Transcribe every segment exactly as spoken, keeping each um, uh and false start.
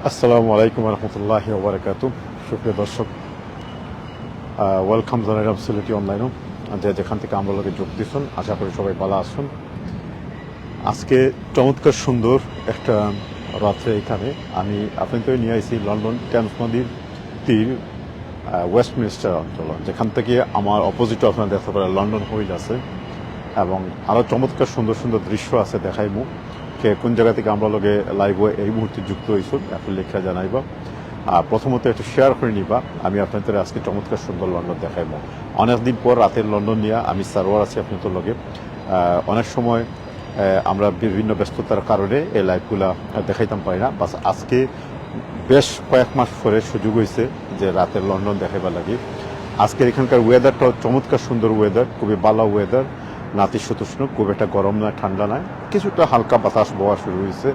আসসালামু আলাইকুম রহমতুল্লাহ ওবরাকাতু। সুপ্রিয় দর্শক, ওয়েলকাম জানাইলাম সিলেটি অনলাইনও। যে যেখান থেকে আমরার লগে যোগ দিছইন, আশা করি সবাই ভালা আছইন। আজকে চমৎকার সুন্দর একটা রাত্রে এখানে আমি আপনাদের নিয়ে আইছি লন্ডন টেমস নদীর তীর, আহ, ওয়েস্টমিনস্টার অঞ্চল, যেখান থেকে আমার অপোজিটে আপনারা দেখতে পারেন লন্ডন হুইল আছে এবং আরও চমৎকার সুন্দর সুন্দর দৃশ্য আছে, দেখাইমু। কে কোন জায়গা থেকে আমরার লগে লাইভে এই মুহূর্তে যুক্ত হইছইন, একটু লেখা জানাইবা। আর প্রথমত একটু শেয়ার করে নিবা, আমি আপনাদের আজকে চমৎকার সুন্দর লন্ডন দেখাইমু। অনেকদিন পর রাতের লন্ডন নিয়ে আমি সারোয়ার আছি আপনাদের লগে। আহ, অনেক সময় আহ, আমরা বিভিন্ন ব্যস্ততার কারণে এই লাইভগুলা দেখাইতাম পারি না। বাস আজকে বেশ কয়েক মাস পরে সুযোগ হইছে যে রাতের লন্ডন দেখাইবার লাগি। আজকের এখানকার ওয়েদারটা চমৎকার সুন্দর ওয়েদার, খুবই ভালা ওয়েদার, নাতিশীতোষ্ণ, খুব একটা গরম নয়, ঠান্ডা নয়, কিছুটা হালকা বাতাস বওয়া শুরু হইছে।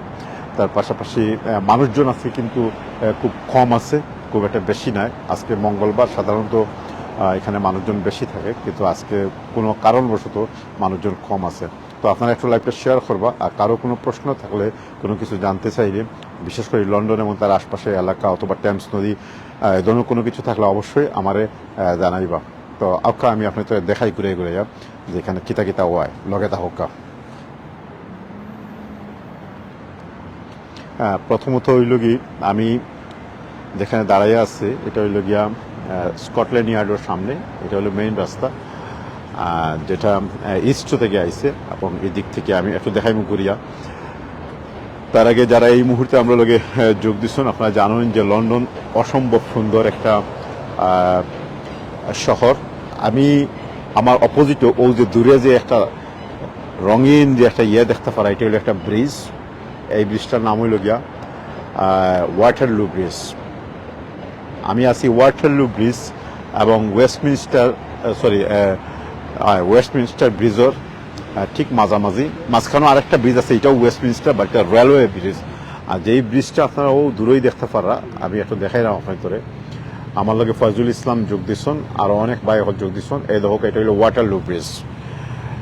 তার পাশাপাশি আহ, মানুষজন আছে কিন্তু আহ, খুব কম আছে, খুব একটা বেশি নাই। আজকে মঙ্গলবার, সাধারণত আহ, এখানে মানুষজন বেশি থাকে, কিন্তু আজকে কোনো কারণবশত মানুষজন কম আছে। তো আপনারা একটু লাইভটা শেয়ার করবা, আর কারো কোনো প্রশ্ন থাকলে, কোনো কিছু জানতে চাইলে, বিশেষ করে লন্ডন এবং তার আশপাশের এলাকা অথবা টেমস নদী, আহ, এ ধরনের কোনো কিছু থাকলে অবশ্যই আমারে আহ, জানাইবা। তো আউক্কা আমি আপনাদের দেখাই ঘুরে ঘুরে যে এখানে কিতা কিতা ওয়ায়, লগে থাকউক্কা। আহ, প্রথমত হইল কি, আমি যেখানে দাঁড়াইয়া আছি, এটা হইল গিয়া আহ, স্কটল্যান্ড ইয়ার্ডের সামনে। এটা হলো মেইন রাস্তা, আহ, যেটা ইস্ট থেকে আইছে, এবং এই দিক থেকে আমি একটু দেখাইমু ঘুরিয়া। তার আগে যারা এই মুহূর্তে আমরার লগে আহ, যোগ দিছইন, আপনারা জানেন যে লন্ডন অসম্ভব সুন্দর একটা আহ, শহর। আমি আমার অপোজিটে ও যে দূরে যে একটা রঙিন যে একটা ইয়ে দেখতে পারা, এটা হলো একটা ব্রিজ। এই ব্রিজটার নাম হইল গিয়া ওয়াটারলু ব্রিজ। আমি আছি ওয়াটারলু ব্রিজ এবং ওয়েস্টমিনস্টার, সরি, ওয়েস্টমিনস্টার ব্রিজের আহ, ঠিক মাঝামাঝি। মাঝখানে আরেকটা ব্রিজ আছে, এটাও ওয়েস্টমিনস্টার, বাট এটা রেলওয়ে ব্রিজ। আর যেই ব্রিজটা আপনারা ও দূরেই দেখতে পাররা, আমি একটু দেখাইলাম আপনাদের। আমার লগে ফয়জুল ইসলাম যোগ দিছইন, আরও অনেক ভাই অকল যোগ দিছইন। এই দেখো, এটা হলো ওয়াটারলু ব্রিজ।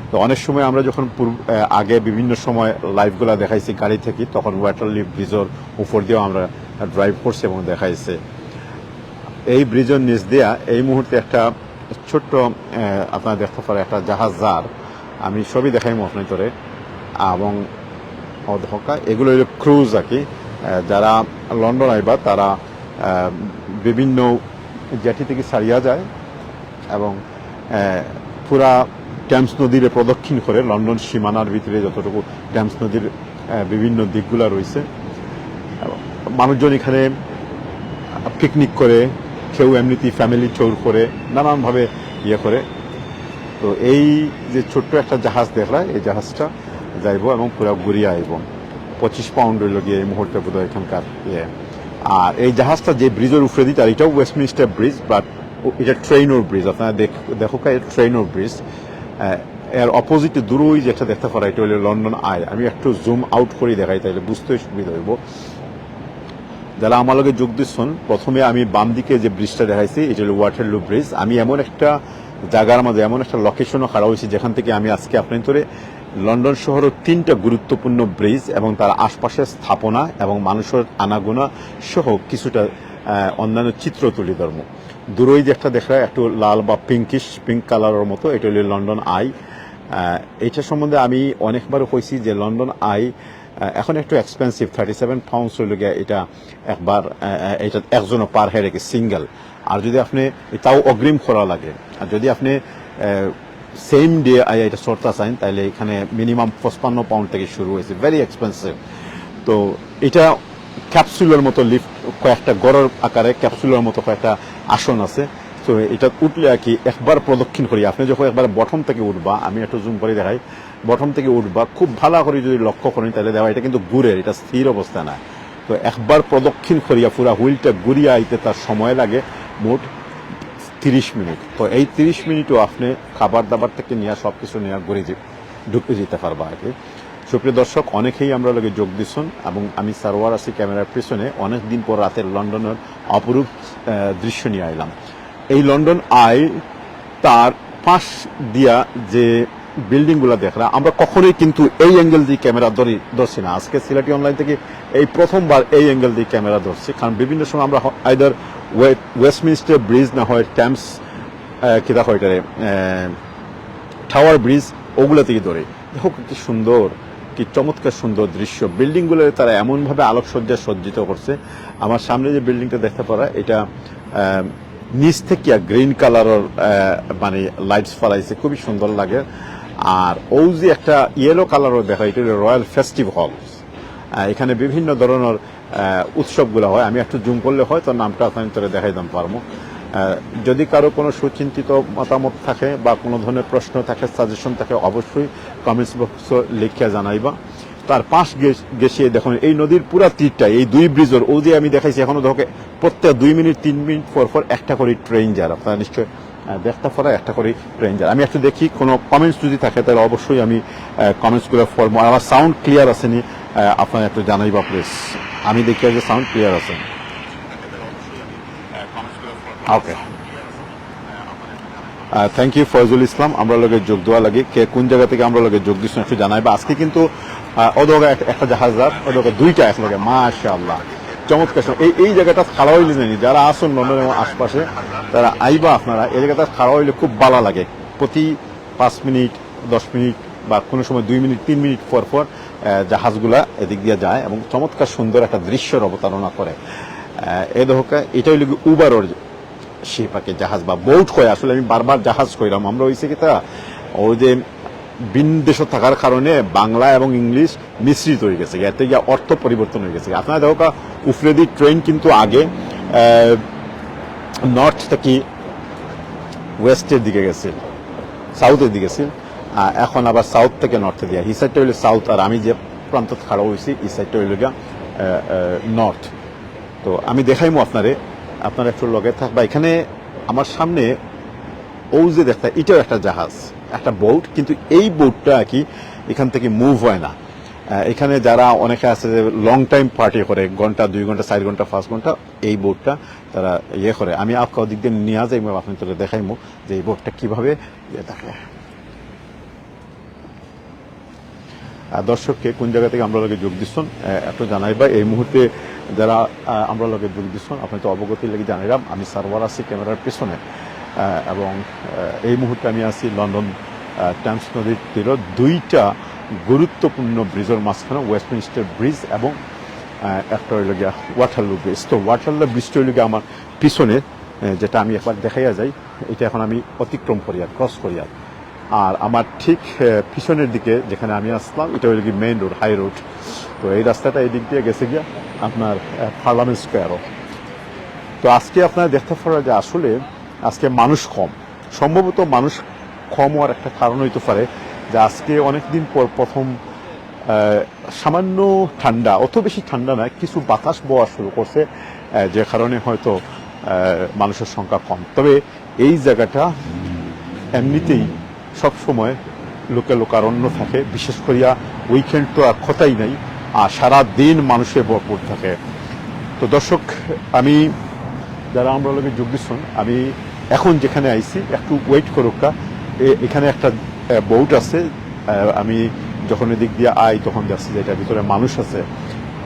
তো অনেক সময় আমরা যখন পূর্ব-, আহ, আগে বিভিন্ন সময় লাইভগুলা দেখাইছি গাড়ি থেকে, তখন ওয়াটারলু ব্রিজের উপর দিয়েও আমরা ড্রাইভ করছি এবং দেখাইছে। এই ব্রিজের নিচ দিয়া এই মুহূর্তে একটা ছোট্ট, আহ, আপনারা দেখতে পারেন একটা জাহাজ যার, আমি ছবি দেখাইমু আপনাদের। এবং অধ্যক্ষ, এগুলো হলো ক্রুজ আর কি। আহ, যারা লন্ডন আইবা তারা আহ, বিভিন্ন জেটি থেকে ছাড়িয়া যায় এবং আহ, পুরা টেমস নদীরে প্রদক্ষিণ করে লন্ডন সীমানার ভিতরে যতটুকু টেমস নদীর আহ, বিভিন্ন দিকগুলা রয়েছে। এবং মানুষজন এখানে পিকনিক করে, কেউ এমনিতেই ফ্যামিলি ট্যুর করে, নানানভাবে ইয়ে করে। তো এই যে ছোট্ট একটা জাহাজ দেখলা, এই জাহাজটা যাইবো এবং পুরা ঘুরিয়া আইবো। পঁচিশ পাউন্ড হইল গিয়ে এই মুহূর্তে বোধহয় এখানকার ইয়ে। আর এই জাহাজটা যে ব্রিজের উপরে দিতে, আর এটাও ওয়েস্টমিনস্টার ব্রিজ, বাট এটা ট্রেনের ব্রিজ। আপনারা দেখ-, দেখো, এটা ট্রেনের ব্রিজ। আহ, এর অপোজিটে দূরই যেটা দেখতে পারা, এটা হলো লন্ডন আই। আমি একটু জুম আউট করে দেখাই, তাহলে বুঝতে সুবিধা হইব। যারা আমার লগে যোগ দিচ্ছেন, প্রথমে আমি বাম দিকে যে ব্রিজটা দেখাইছি, এটা হলো ওয়াটারলু ব্রিজ। আমি এমন একটা জায়গার মাঝে, এমন একটা লোকেশনও খাড়া হয়েছি, যেখান থেকে আমি আজকে আপনাদের লন্ডন শহরের তিনটা গুরুত্বপূর্ণ ব্রিজ এবং তার আশপাশের স্থাপনা এবং মানুষের আনাগোনা সহ কিছুটা আহ, অন্যান্য চিত্র তুলি ধরমু। দূরই যে একটা দেখা, একটু লাল বা পিঙ্কিশ, পিঙ্ক কালারের মতো, এটা হলো লন্ডন আই। আহ, এটা সম্বন্ধে আমি অনেকবার কইছি যে লন্ডন আই আহ, এখন একটু এক্সপেন্সিভ, থার্টি সেভেন পাউন্ডস হইল গিয়া এটা একবার, আহ, আহ, এটা একজনও পার হেড আর কি, সিঙ্গেল। আর যদি আপনি তাও অগ্রিম করা লাগে, আর যদি আপনি সেম ডে আইয়া এটা চড়তে চান, তাহলে এখানে মিনিমাম পঁচপান্ন পাউন্ড থেকে শুরু হয়েছে, ভেরি এক্সপেন্সিভ। তো এটা ক্যাপসুলের মতো লিফট, কয়েকটা ঘরের আকারে ক্যাপসুলের মতো কয়েকটা আসন আছে। তো এটা উঠলে আর কি একবার প্রদক্ষিণ করি, আপনি যখন একবার বটম থেকে উঠবা, আমি একটু জুম করে দেখাই, বটম থেকে উঠবা, খুব ভালো করে যদি লক্ষ্য করেন, তাহলে দেখবা এটা কিন্তু ঘুরের, এটা স্থির অবস্থা না। তো একবার প্রদক্ষিণ করিয়া পুরা হুইলটা ঘুরিয়া আইতে তার সময় লাগে মোট তিরিশ মিনিট। তো এই তিরিশ মিনিটও আপনি খাবার দাবার থেকে নিয়ে সব কিছু নিয়ে ঘুরে যে-, ঢুকে যেতে পারবা আর কি। সুপ্রিয় দর্শক, অনেকেই আমরার লগে যোগ দিচ্ছেন এবং আমি সারোয়ার আছি ক্যামেরার পিছনে। অনেক দিন পর রাতের লন্ডনের অপরূপ আহ, দৃশ্য নিয়ে আইলাম। এই লন্ডন আই, তার পাশ দিয়া যে বিল্ডিংগুলা দেখরা, আমরা কখনোই কিন্তু এই অ্যাঙ্গেল দি ক্যামেরা ধরি ধরছি না। আজকে সিলেটি অনলাইন থাকি এই প্রথমবার এই অ্যাঙ্গেল দি ক্যামেরা ধরছি, কারণ বিভিন্ন সময় আমরা আইদার ওয়েস্টমিনস্টার ব্রিজ না হয় টেমস, আহ, কিতা কয় এটারে, আহ, টাওয়ার ব্রিজ, ওগুলা থাকি ধরি। দেখো কি সুন্দর, কি চমৎকার সুন্দর দৃশ্য। বিল্ডিংগুলো তারা এমনভাবে আলোকসজ্জা সজ্জিত করছে। আমার সামনে যে বিল্ডিংটা দেখতে পারা, এটা, আহ, নিচ থেকে গ্রিন কালারের, আহ, মানে, লাইটস ফালাইছে, খুবই সুন্দর লাগে। আর ও যে একটা ইয়েলো কালারও দেখা, এটা হলো রয়্যাল ফেস্টিভ হল। আহ, এখানে বিভিন্ন ধরনের, আহ, উৎসবগুলো হয়। আমি একটু জুম করলে হয়তো নামটা আপনাদের দেখাই দিতাম পারবো। আহ, যদি কারো কোনো সুচিন্তিত মতামত থাকে বা কোনো ধরনের প্রশ্ন থাকে, সাজেশন থাকে, অবশ্যই কমেন্টস বক্সে লিখিয়া জানাইবা। তার পাশ গে-, গেছিয়ে দেখুন, এই নদীর পুরা তীরটা, এই দুই ব্রিজের, ও যে আমি দেখাইছি, এখনো দেখো প্রত্যেক দুই মিনিট, তিন মিনিট পর পর একটা করে ট্রেন যার। আপনারা নিশ্চয়, আহ, দেখতে পারা একটা করে ট্রেন যার। আমি একটু দেখি, কোনো কমেন্টস যদি থাকে, তাহলে অবশ্যই আমি, আহ, কমেন্টসগুলো পড়বো। আর আমার সাউন্ড ক্লিয়ার আছে নি, আহ, আপনারা একটু জানাইবা প্লিজ। আমি দেখি যে সাউন্ড ক্লিয়ার আছে। ওকে। থ্যাংক ইউ ফয়জুল ইসলাম, আমরা লগে যোগ দেওয়া লাগে। কে কোন জায়গা থেকে আমরা লগে যোগ দিচ্ছেন একটু জানাইবা। আজকে কিন্তু, আহ, ওদোগা এক-, একটা জাহাজ যার, ওদোগা দুইটা একলগে, মাশাআল্লাহ, চমৎকার। এই, এই জায়গাটা খাড়া হইলে জানি, যারা আছেন লন্ডন এবং আশপাশে, তারা আইবা আপনারা। এই জায়গাটা খাড়া হইলে খুব ভালো লাগে। প্রতি পাঁচ মিনিট, দশ মিনিট বা কোনো সময় দুই মিনিট, তিন মিনিট পর পর, আহ, জাহাজগুলা এদিক দিয়ে যায় এবং চমৎকার সুন্দর একটা দৃশ্যর অবতারণা করে। আহ, এ দেখো, এটা হইল কি উবারর শিপ আর কি, জাহাজ বা বোট কয়। আসলে আমি বারবার জাহাজ কইলাম, আমরা হইছে কি তা, ওই যে ভিন দেশে থাকার কারণে বাংলা এবং ইংলিশ মিশ্রিত হয়ে গেছে, এতে গিয়া অর্থ পরিবর্তন হয়ে গেছে। আপনারা দেখো কা, উপরেদি ট্রেন কিন্তু আগে, আহ, নর্থ থেকে ওয়েস্টের দিকে গেছিল, সাউথের দিকে ছিল, আর এখন আবার সাউথ থেকে নর্থে দিয়া। এই সাইডটা হইলে সাউথ, আর আমি যে প্রান্ত খাড়া হইছি, এই সাইডটা হইল গিয়া, আহ, আহ, নর্থ। তো আমি দেখাইমু আপনারে, আপনারা একটু লগে থাকবা। এখানে আমার সামনে ও যে দেখতা, এটাও একটা জাহাজ, একটা বোট, কিন্তু এই বোটটা আর কি এখান থেকে মুভ হয় না। আহ, এখানে যারা অনেকে আছে যে লং টাইম পার্টি করে, ঘন্টা, দুই ঘন্টা, চার ঘন্টা, পাঁচ ঘন্টা, এই বোটটা তারা ইয়ে করে। আমি আপনাকে ওদিক দিয়ে নিয়ে যাইমু, আপনাদের দেখাইমু যে এই বোটটা কিভাবে ইয়ে থাকে। আহ, দর্শককে কোন জায়গা থেকে আমরা লগে যোগ দিচ্ছেন, আহ, একটু জানাইবা। এই মুহূর্তে যারা, আহ, আমরা লগে যোগ দিচ্ছেন, আপনি তো অবগতির লাগি জানাইলাম, আমি সার্ভার আছি ক্যামেরার পিছনে, আহ, এবং, আহ, এই মুহূর্তে আমি আছি লন্ডন, আহ, টেমস নদীর তীরে দুইটা গুরুত্বপূর্ণ ব্রিজের মাঝখানে, ওয়েস্টমিনস্টার ব্রিজ এবং, আহ, একটা হইল গিয়া ওয়াটারলু ব্রিজ। তো ওয়াটারলু ব্রিজটা হইল গিয়া আমার পিছনে, আহ, যেটা আমি একবার দেখাইয়া যাই, এটা এখন আমি অতিক্রম করিয়া, ক্রস করিয়া। আর আমার ঠিক, আহ, পিছনের দিকে যেখানে আমি আসলাম, এটা হইল কি মেইন রোড, হাই রোড। তো এই রাস্তাটা এই দিক দিয়ে গেছে গিয়া আপনার, আহ, পার্লামেন্ট স্কোয়ারও। তো আজকে আপনারা দেখতে পারা যে আসলে আজকে মানুষ কম, সম্ভবত মানুষ কম হওয়ার একটা কারণ হইতে পারে যে আজকে অনেক দিন পর প্রথম, আহ, সামান্য ঠান্ডা, অত বেশি ঠান্ডা নয়, কিছু বাতাস বওয়া শুরু করছে, আহ, যে কারণে হয়তো, আহ, মানুষের সংখ্যা কম। তবে এই জায়গাটা এমনিতেই সব সময় লোকে লোকারণ্য থাকে, বিশেষ করিয়া উইকেন্ড তো আর কথাই নাই, আর সারা দিন মানুষে ভরপুর থাকে। তো দর্শক, আমি যারা আমরা লগে যোগ দিচ্ছেন, আমি এখন যেখানে আইছি একটু ওয়েট করুক্কা। এ-, এখানে একটা, আহ, বোট আছে, আহ, আমি যখন এদিক দিয়ে আই তখন দেখছি যে এটার ভিতরে মানুষ আছে।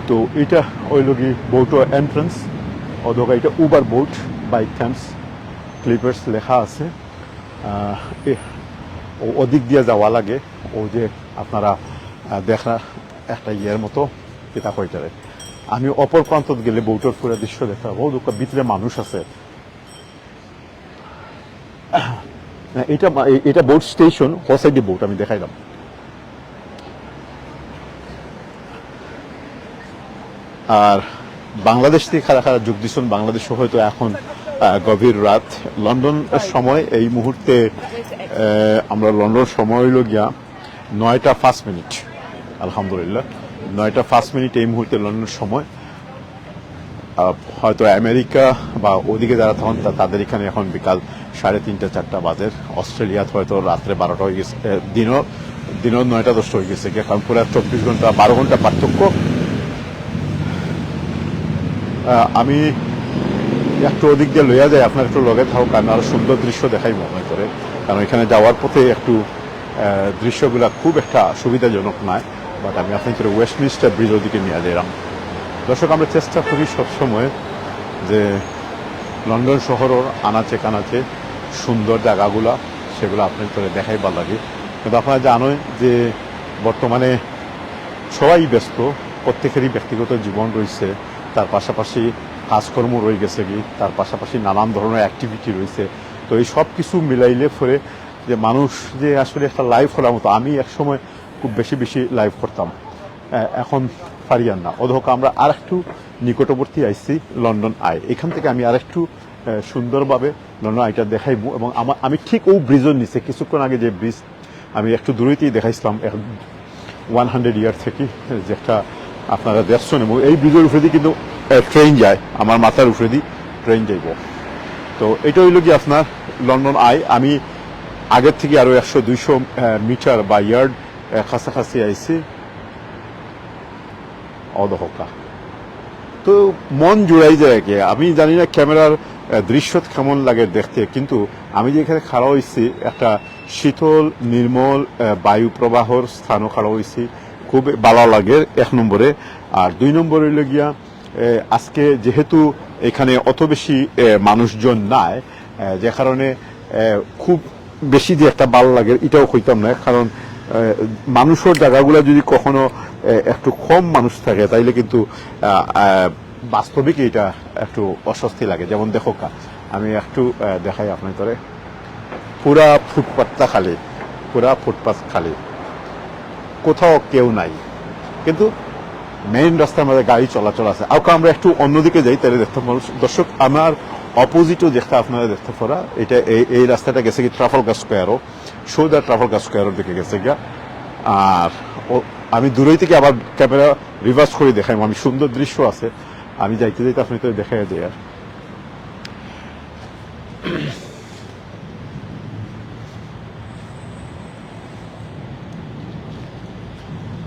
তো এটা ওই লগি বোটও এন্ট্রান্স, অথবা এটা Uber boat by Thames Clippers লেখা আছে। আহ, এ, ও-, ওদিক দিয়ে যাওয়া লাগে, ও যে আপনারা, আহ, দেখা একটা ইয়ের মতো কিতা কইতারে। আমি অপর প্রান্ত গেলে বোটর পুরো দৃশ্য দেখা, বহুত ভিতরে মানুষ আছে। না, এটা মা-, এ-, এটা বোট স্টেশন, হো সাইডে বোট আমি দেখাইলাম। আর বাংলাদেশ থেকে খারা খারা যোগ দিচ্ছেন, বাংলাদেশে হয়তো এখন, আহ, গভীর রাত। লন্ডন সময় এই মুহূর্তে, আহ, আমরা লন্ডন সময় হইল গিয়া নয়টা পাঁচ মিনিট। আলহামদুলিল্লাহ, নয়টা পাঁচ মিনিট এই মুহূর্তে লন্ডন সময়। আহ, হয়তো আমেরিকা বা ওদিকে যারা তখন তা-, তাদের এখানে এখন বিকাল সাড়ে তিনটা, চারটা বাজে। অস্ট্রেলিয়াত হয়তো রাত্রে বারোটা হয়ে গেছে, আহ, দিনও, দিনও নয়টা, দশটা হয়ে গেছে, কারণ পুরো চব্বিশ ঘন্টা, বারো ঘন্টা পার্থক্য। আহ, আমি একটু ওদিক দিয়ে লইয়া যাই, আপনার একটু লগে থাকুক, আমি আরো সুন্দর দৃশ্য দেখাই মনে করে, কারণ এখানে যাওয়ার পথে একটু আহ, দৃশ্যগুলা খুব একটা সুবিধাজনক নায়, বাট আমি আপনাইন্তরে ওয়েস্টমিনস্টার ব্রিজর দিকে নিয়া যাইরাম। দর্শক, আমরা চেষ্টা করি সবসময় যে লন্ডন শহরর আনাচে কানাচে সুন্দর জাগাগুলা, সেগুলা আপনাইন্তরে দেখাইবার লাগি। কিন্তু আপনারা জানইন যে বর্তমানে সবাই ব্যস্ত, প্রত্যেকেরই ব্যক্তিগত জীবন রইছে, তার পাশাপাশি কাজকর্ম রইগেছেগি, তার পাশাপাশি নানান ধরনের অ্যাক্টিভিটি রইছে। তো এই সব কিছু মিলাইলে পরে যে মানুষ যে আসলে একটা লাইভ করার মতো, আমি একসময় খুব বেশি বেশি লাইভ করতাম, এ-, এখন পারি আর না। অধক আমরা আরেকটু নিকটবর্তী আইছি লন্ডন আই, এখান থেকে আমি আরেকটু, এ, সুন্দরভাবে লন্ডন আইটা দেখাইমু। এবং আমা-, আমি ঠিক ও ব্রিজর নিচে, কিছুক্ষণ আগে যে ব্রিজ আমি একটু দূরেতেই দেখাইছিলাম, ওয়ান হান্ড্রেড ইয়ার থেকে, যে একটা আপনারা দেখছেন, এবং এই ব্রিজর উপরেদি কিন্তু, এ, ট্রেন যায়, আমার মাথার উপরেদি ট্রেন যাইব। তো এটা হইল কি আপনার লন্ডন আই। আমি আগের থেকে আরো একশো দুইশো, এ, মিটার বা ইয়ার্ড, এ, কাছাকাছি আইছি। অধকা তো মন জুড়াই যায় কি, আমি জানি না ক্যামেরার, এ, দৃশ্যত কেমন লাগে দেখতে, কিন্তু আমি যে এখানে খাড়া হইছি, একটা শীতল নির্মল, এ, বায়ু প্রবাহর স্থানও খাড়া হইছি, খুব ভালো লাগে এক নম্বরে। আর দুই নম্বর হইল গিয়া, এ, আজকে যেহেতু এখানে অত বেশি, এ, মানুষজন নাই, এ, যে কারণে, এ, খুব বেশি যে একটা ভালো লাগে এটাও কইতাম না, কারণ, এ, মানুষের জায়গাগুলো যদি কখনো, এ, একটু কম মানুষ থাকে, তাইলে কিন্তু, আ, আ, বাস্তবিক এটা একটু অস্বস্তি লাগে। যেমন দেখো কা, আমি একটু, আহ, দেখাই আপনাইন্তরে। পুরা ফুটপাতটা খালি, পুরা ফুটপাত খালি, কোথাও কেউ নাই, কিন্তু মেইন রাস্তার মধ্যে গাড়ি চলাচল আছে। আউকা আমরা একটু অন্যদিকে যাই, তাহলে দেখতে পারো। দর্শক, আমার অপোজিটও দেখতে, আপনারা দেখতে পারা, এটা এই, এই রাস্তাটা গেছে কি ট্রাফালগার স্কোয়ারও, সোজা ট্রাফালগার স্কোয়ারর দিকে গেছে গিয়া। আর ও, আমি দূরেই থেকে আবার ক্যামেরা রিভার্স করে দেখাই, আমি সুন্দর দৃশ্য আছে, আমি যাইতে যাইতে আপনাইন্তরে দেখাই যাই। আর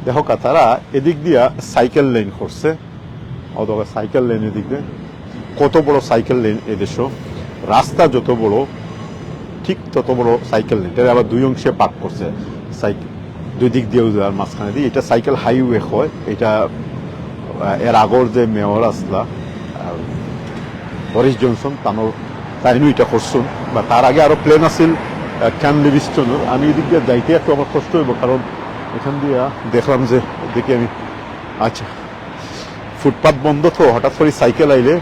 দেখো কা, তারা এদিক দিয়া সাইকেল লেন করছে, অথবা সাইকেল লেন এদিক দিয়ে। কত বড় সাইকেল লেন এদেশো, রাস্তা যত বড়, ঠিক তত বড় সাইকেল লেন। এটা আবার দুই অংশে ভাগ করছে, সাইকেল দুই দিক দিয়েও যার মাঝখানে দিয়ে। এটা সাইকেল হাইওয়ে হয়। এটা, আহ, এর আগর যে মেয়র আসলা, আহ, বরিস জনসন, তানর, তাইনও এটা করছুন। বা তার আগে আরো প্ল্যান আছিল, আহ, কেন লিভিংস্টনর। আমি এদিক দিয়ে যাইতে একটু আমার কষ্ট হইব, কারণ এখান দিয়ে দেখলাম যে, দেখি আমি, আচ্ছা, ফুটপাত বন্ধ তো, হঠাৎ করে সাইকেল আইলে।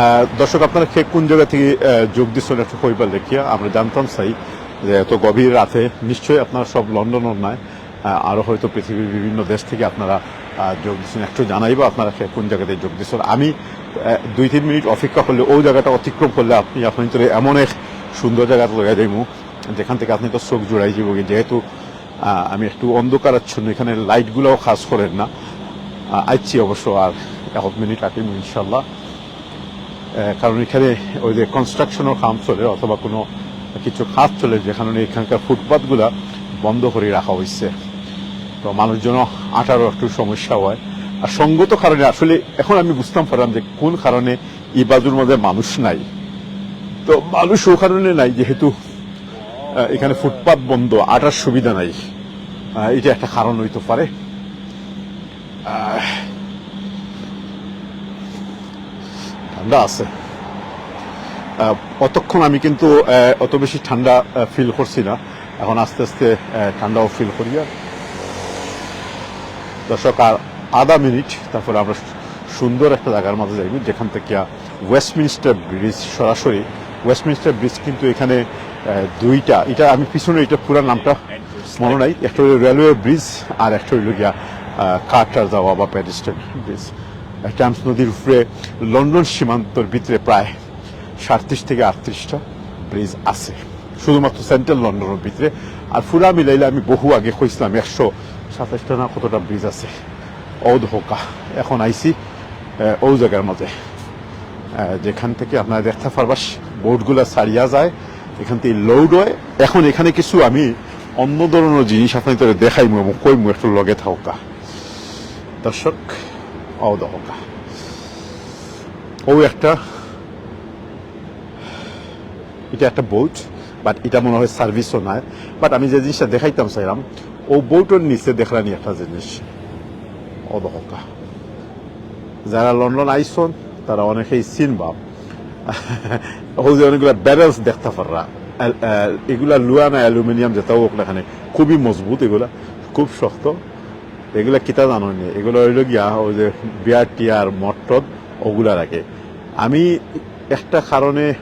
আহ, দর্শক, আপনারা কে কোন জায়গা থেকে, আহ, যোগ দিচ্ছেন একটু কইবার লেখিয়া, আমরা জানতাম চাই যে এত গভীর রাতে নিশ্চয়ই আপনারা সব লন্ডনর নাই, আহ, আরো হয়তো পৃথিবীর বিভিন্ন দেশ থেকে আপনারা, আহ, যোগ দিচ্ছেন। একটু জানাইবা আপনারা কে কোন জায়গাতে যোগ দিচ্ছেন। আমি, আহ, দুই তিন মিনিট অপেক্ষা করলে, ওই জায়গাটা অতিক্রম করলে আপনি, আপনার ভিতরে এমন এক সুন্দর জায়গাতে লইয়া যাইমু, যেখান থেকে আপনি তো চোখ জুড়াই যাবো। যেহেতু, আহ, আমি একটু অন্ধকারাচ্ছন্ন, এখানে লাইটগুলোও কাজ করেন না। আহ, আইচ্ছি অবশ্য, আর এক মিনিট আটিমু ইনশাল্লাহ। আহ, কারণ এখানে ওই যে কনস্ট্রাকশনের কাম চলে অথবা কোনো কিছু কাজ চলে, যে কারণে এখানকার ফুটপাতগুলা বন্ধ করে রাখা হয়েছে। তো মানুষজন আটারও একটু সমস্যা হয়। আর সঙ্গত কারণে আসলে এখন আমি বুঝতাম পারলাম যে কোন কারণে এই বাজুর মধ্যে মানুষ নাই। তো মানুষ ও কারণে নাই যেহেতু, আহ, এখানে ফুটপাত বন্ধ, আটার সুবিধা নাই। আহ, এটা একটা কারণ হইতে পারে। আহ, ঠান্ডা আছে। আহ, অতক্ষণ আমি কিন্তু, আহ, অত বেশি ঠান্ডা, আহ, ফিল করছি না। এখন আস্তে আস্তে, আহ, ঠান্ডাও ফিল করি। আর দর্শক, আর আধা মিনিট, তারপরে আমরা সুন্দর একটা জায়গার মাঝে যাইব, যেখান থেকে ওয়েস্টমিনস্টার ব্রিজ সরাসরি। ওয়েস্টমিনস্টার ব্রিজ কিন্তু এখানে, আহ, দুইটা, এটা আমি পিছনে, এটা পুরা নামটা মনে নাই, একটা হইল রেলওয়ে ব্রিজ আর একটা হইল গিয়া, আহ, কার্টার যাওয়া বা প্যাডিস্টন ব্রিজ। টেমস নদীর উপরে লন্ডন সীমান্তর ভিতরে প্রায় সাতত্রিশ থেকে আটত্রিশটা ব্রিজ আছে, শুধুমাত্র সেন্ট্রাল লন্ডনের ভিতরে। আর পুরা মিলাইলে আমি বহু আগে কইছিলাম একশো সাতাশটা না কতটা ব্রিজ আছে। ও দেখো কা, এখন আইছি, আহ, ও জায়গার মাঝে, আহ, যেখান থেকে আপনারা দেখতে পারবা স-, বোর্ডগুলা সারিয়া যায়, এখান থেকে লোড হয়। এখন এখানে কিছু আমি অন্য ধরনের জিনিস আপনাদের দেখাইমু এবং কইমু, একটু লগে থাকো কা। দর্শক, অউ দেখউক্কা, অউ একটা, ইটা একটা বোট, বাট ইটা মনে অয় সার্ভিসও নায়। বাট আমি যে জিনিসটা দেখাইতাম চাইরাম, অউ বোটর নিচে দেখরানি একটা জিনিস, অউ দেখউক্কা, যারা লন্ডন আইছন, তারা অনেকেই চিনবা। অউ যে অনেকগুলা ব্যারেলস দেখতা পাররা, অ্যাল-, অ্যাল-, ইগুলা লুয়া না অ্যালুমিনিয়াম যেটাউ অউক না কেনে, খুবই মজবুত ইগুলা, খুব শক্ত। ইগুলা কিতা জানো নি? ইগুলা অইলো গিয়া অউ যে বিয়ার টিয়ার, মদ টদ, অগুলা রাখে। আমি একটা কারণে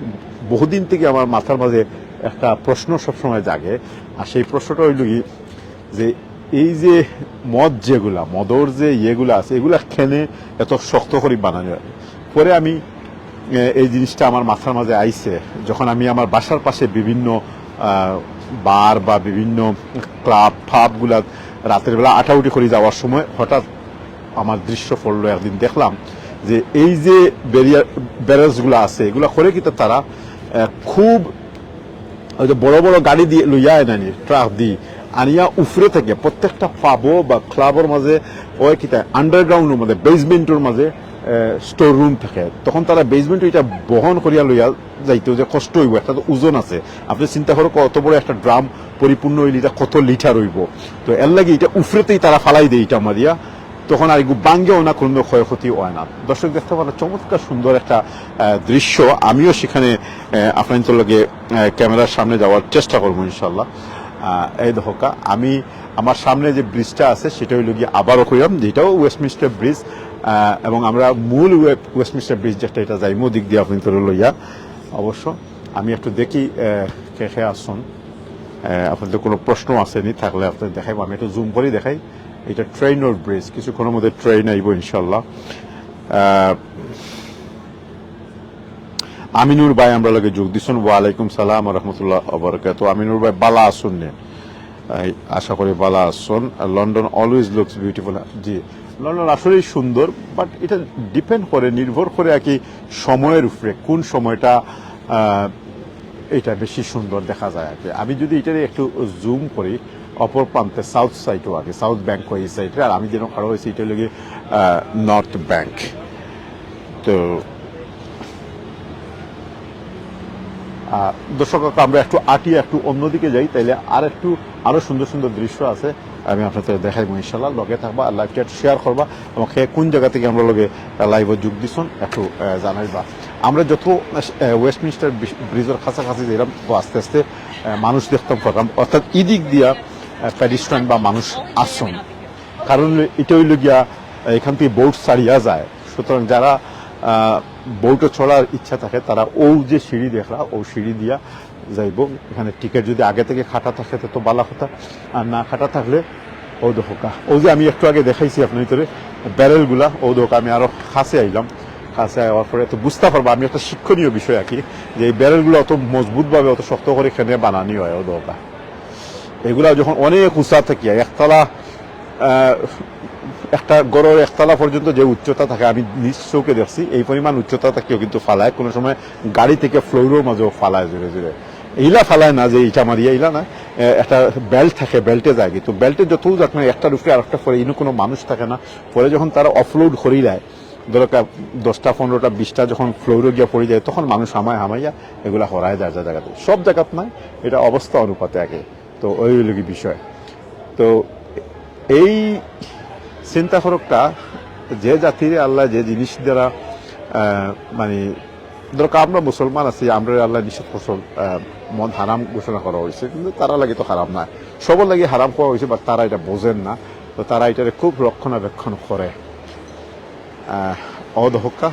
বহুদিন থাকি আমার মাথার মাঝে একটা প্রশ্ন সবসময় জাগে, আর সেই প্রশ্নটা অইলো কি যে এই যে মদ যেগুলা, মদর যে ইয়েগুলা আছে, ইগুলা কেনে এত শক্ত করি বানানি অয়? পরে আমি, এ, এই জিনিসটা আমার মাথার মাঝে আইছে, যখন আমি আমার বাসার পাশে বিভিন্ন, আহ, বার বা বিভিন্ন ক্লাব ফাবগুলা রাতের বেলা আটাউটি করি যাওয়ার সময় হঠাৎ আমার দৃশ্য পড়লো। একদিন দেখলাম যে এই যে ব্যারিয়ার, ব্যারেলসগুলা আছে, ইগুলা করে কিতা তারা, আহ, খুব অউ যে বড় বড় গাড়ি দি লইয়া আয় না নি, ট্রাক দি আনিয়া উপরে থাকি প্রত্যেকটা ফাবো বা ক্লাবর মাঝে অয় কিতা আন্ডারগ্রাউন্ডর মাঝে, বেসমেন্টর মাঝে, এ, স্টোর রুম থাকে। তখন তারা বেসমেন্টো ইটা বহন করিয়া লইয়া যাইতে যে কষ্ট অইবো, একটা তো ওজন আছে। আপনে চিন্তা করো কত বড় একটা ড্রাম পরিপূর্ণ অইলে ইটা কত লিটার অইবো। তো এরলাগি ইটা উপরেতেই তারা ফালাই দেয় ইটা মারিয়া, তখন আর ইগু ভাঙ্গেও না, কুনু ক্ষয়ক্ষতি অয় না। দর্শক দেখতে পাররা চমৎকার সুন্দর একটা, আহ, দৃশ্য। আমিও সেখানে, আহ, আপনাইনতর লগে, আহ, ক্যামেরার সামনে যাওয়ার চেষ্টা করমু ইনশাল্লাহ। আহ, এই দেখউক্কা, আমি আমার সামনে যে ব্রিজটা আছে, সেটা অইলো গিয়া আবারও কইরাম, যেটাও ওয়েস্টমিনস্টার ব্রিজ, আহ, এবং আমরা মূল ওয়ে-, ওয়েস্টমিনস্টার ব্রিজ যেটা, ইটা যাইমু দিক দিয়া আপনাইনতরে লইয়া। অবশ্য আমি একটু দেখি, আহ, কে কে আছন। আহ, আপনাইনতর কুনু প্রশ্ন আছে নি, থাকলে আপনাইনতরে দেখাইমু। আমি একটু জুম করি দেখাই। ইটা ট্রেইনর ব্রিজ, কিছুক্ষণর মধ্যে ট্রেইন আইবো ইনশাল্লাহ। আহ, আমিনুর ভাই আমরার লগে যোগ দিছন, ওয়ালাইকুম সালাম ওয়া রাহমাতুল্লাহি ওয়া বারাকাতুহু। আমিনুর ভাই, বালা আছন নি? এই, আশা করি বালা আছন। London always looks beautiful। জি, লন্ডন আসলেই সুন্দর, বাট ইটা ডিপেন্ড করে, নির্ভর করে আর কি সময়র উপরে, কোন সময়টা, আহ, ইটা বেশি সুন্দর দেখা যায় আর কি। আমি যদি ইটারে একটু জুম করি, অপর প্রান্তে সাউথ সাইডও আর কি, সাউথ ব্যাংক অয় এই সাইডে, আর আমি যেন খাড়া অইছি ইটা অইলো গিয়া, আহ, নর্থ ব্যাংক। তো, আহ, দর্শক, আমরা একটু আটি, একটু অন্যদিকে যাই, তাইলে আর একটু, আরো সুন্দর সুন্দর দৃশ্য আছে, আমি আপনাইনতরে দেখাইমু ইনশাল্লাহ। লগে থাকবা, আর লাইভ চ্যাট শেয়ার করবা, এবং কে কোন জাগা থাকি আমরার লগে, আহ, লাইভো যোগ দিছন একটু, আহ, জানাইবা। আমরা যত, আহ, ওয়েস্টমিনস্টার ব্রিজ-, ব্রিজর কাছাকাছি যাইরাম, তো আস্তে আস্তে, আহ, মানুষ দেখতাম পাররাম, অর্থাৎ ইদিক দিয়া, আহ, পেডিস্ট্রিয়ান বা মানুষ আছন, কারণ ইটা অইলো গিয়া, আহ, এখান থাকি বোট ছাড়িয়া যায়। সুতরাং যারা, আহ, বোটো চড়ার ইচ্ছা থাকে, তারা অউ যে সিঁড়ি দেখরা, অউ সিঁড়ি দিয়া যাইবো। এখানে টিকিট যদি আগে থাকি কাটা থাকে, তে তো বালা কথা, আর না কাটা থাকলে অউ দেখউক্কা, অউ যে আমি একটু আগে দেখাইছি আপনাইনতরে ব্যারেলগুলা, অউ দেখউক্কা, আমি আরো কাছে আইলাম। কাছে আওয়ার পরে তো বুঝতা পারবা, আমি একটা শিক্ষণীয় বিষয় আর কি, যে এই ব্যারেলগুলা অত মজবুতভাবে, অত শক্ত করি কেনে বানানি অয়, অউ দেখউক্কা। ইগুলা যখন অনেক উঁচা থাকিয়া একতলা, আহ, একটা ঘরর একতলা পর্যন্ত যে উচ্চতা থাকে, আমি নিজ চউখে দেখছি, এই পরিমাণ উচ্চতা থাকিও কিন্তু ফালায়, কুনু সময় গাড়ি থাকি ফ্লোরর মাঝেও ফালায় জোরে জোরে। ইলা ফালায় না যে ইটা মারিয়া, ইলা না, এ, একটা বেল্ট থাকে, বেল্টে যায়, কিন্তু বেল্টে যতউ যাউক না, একটার উপরে আরেকটা পড়ে, ইনো কুনু মানুষ থাকে না। পরে যখন তারা অফলোড করিলায়, ধরো কা-, দশটা, পনেরোটা, বিশটা যখন ফ্লোরো গিয়া পড়ি যায়, তখন মানুষ হামায় হামাইয়া ইগুলা হরায় যার যার জাগাত। সব জাগাত নায়, ইটা অবস্থা অনুপাতে আগে। তো অউ অইলো গি বিষয়। তো এই চিন্তা করউক্কা, যে জাতিরে আল্লায় যে জিনিস দ্বারা, আহ, মানে, ধরো আমরা মুসলমান আছি, আমরারে আল্লায় নিষেধ করছন, আহ, মদ হারাম ঘোষণা করা অইছে, কিন্তু তারার লাগি তো হারাম নায়, সবর লাগি হারাম করা অইছে, but তারা ইটা বুঝের না। তো তারা ইটারে খুব রক্ষণাবেক্ষণ করে। আহ, অউ দেখউক্কা।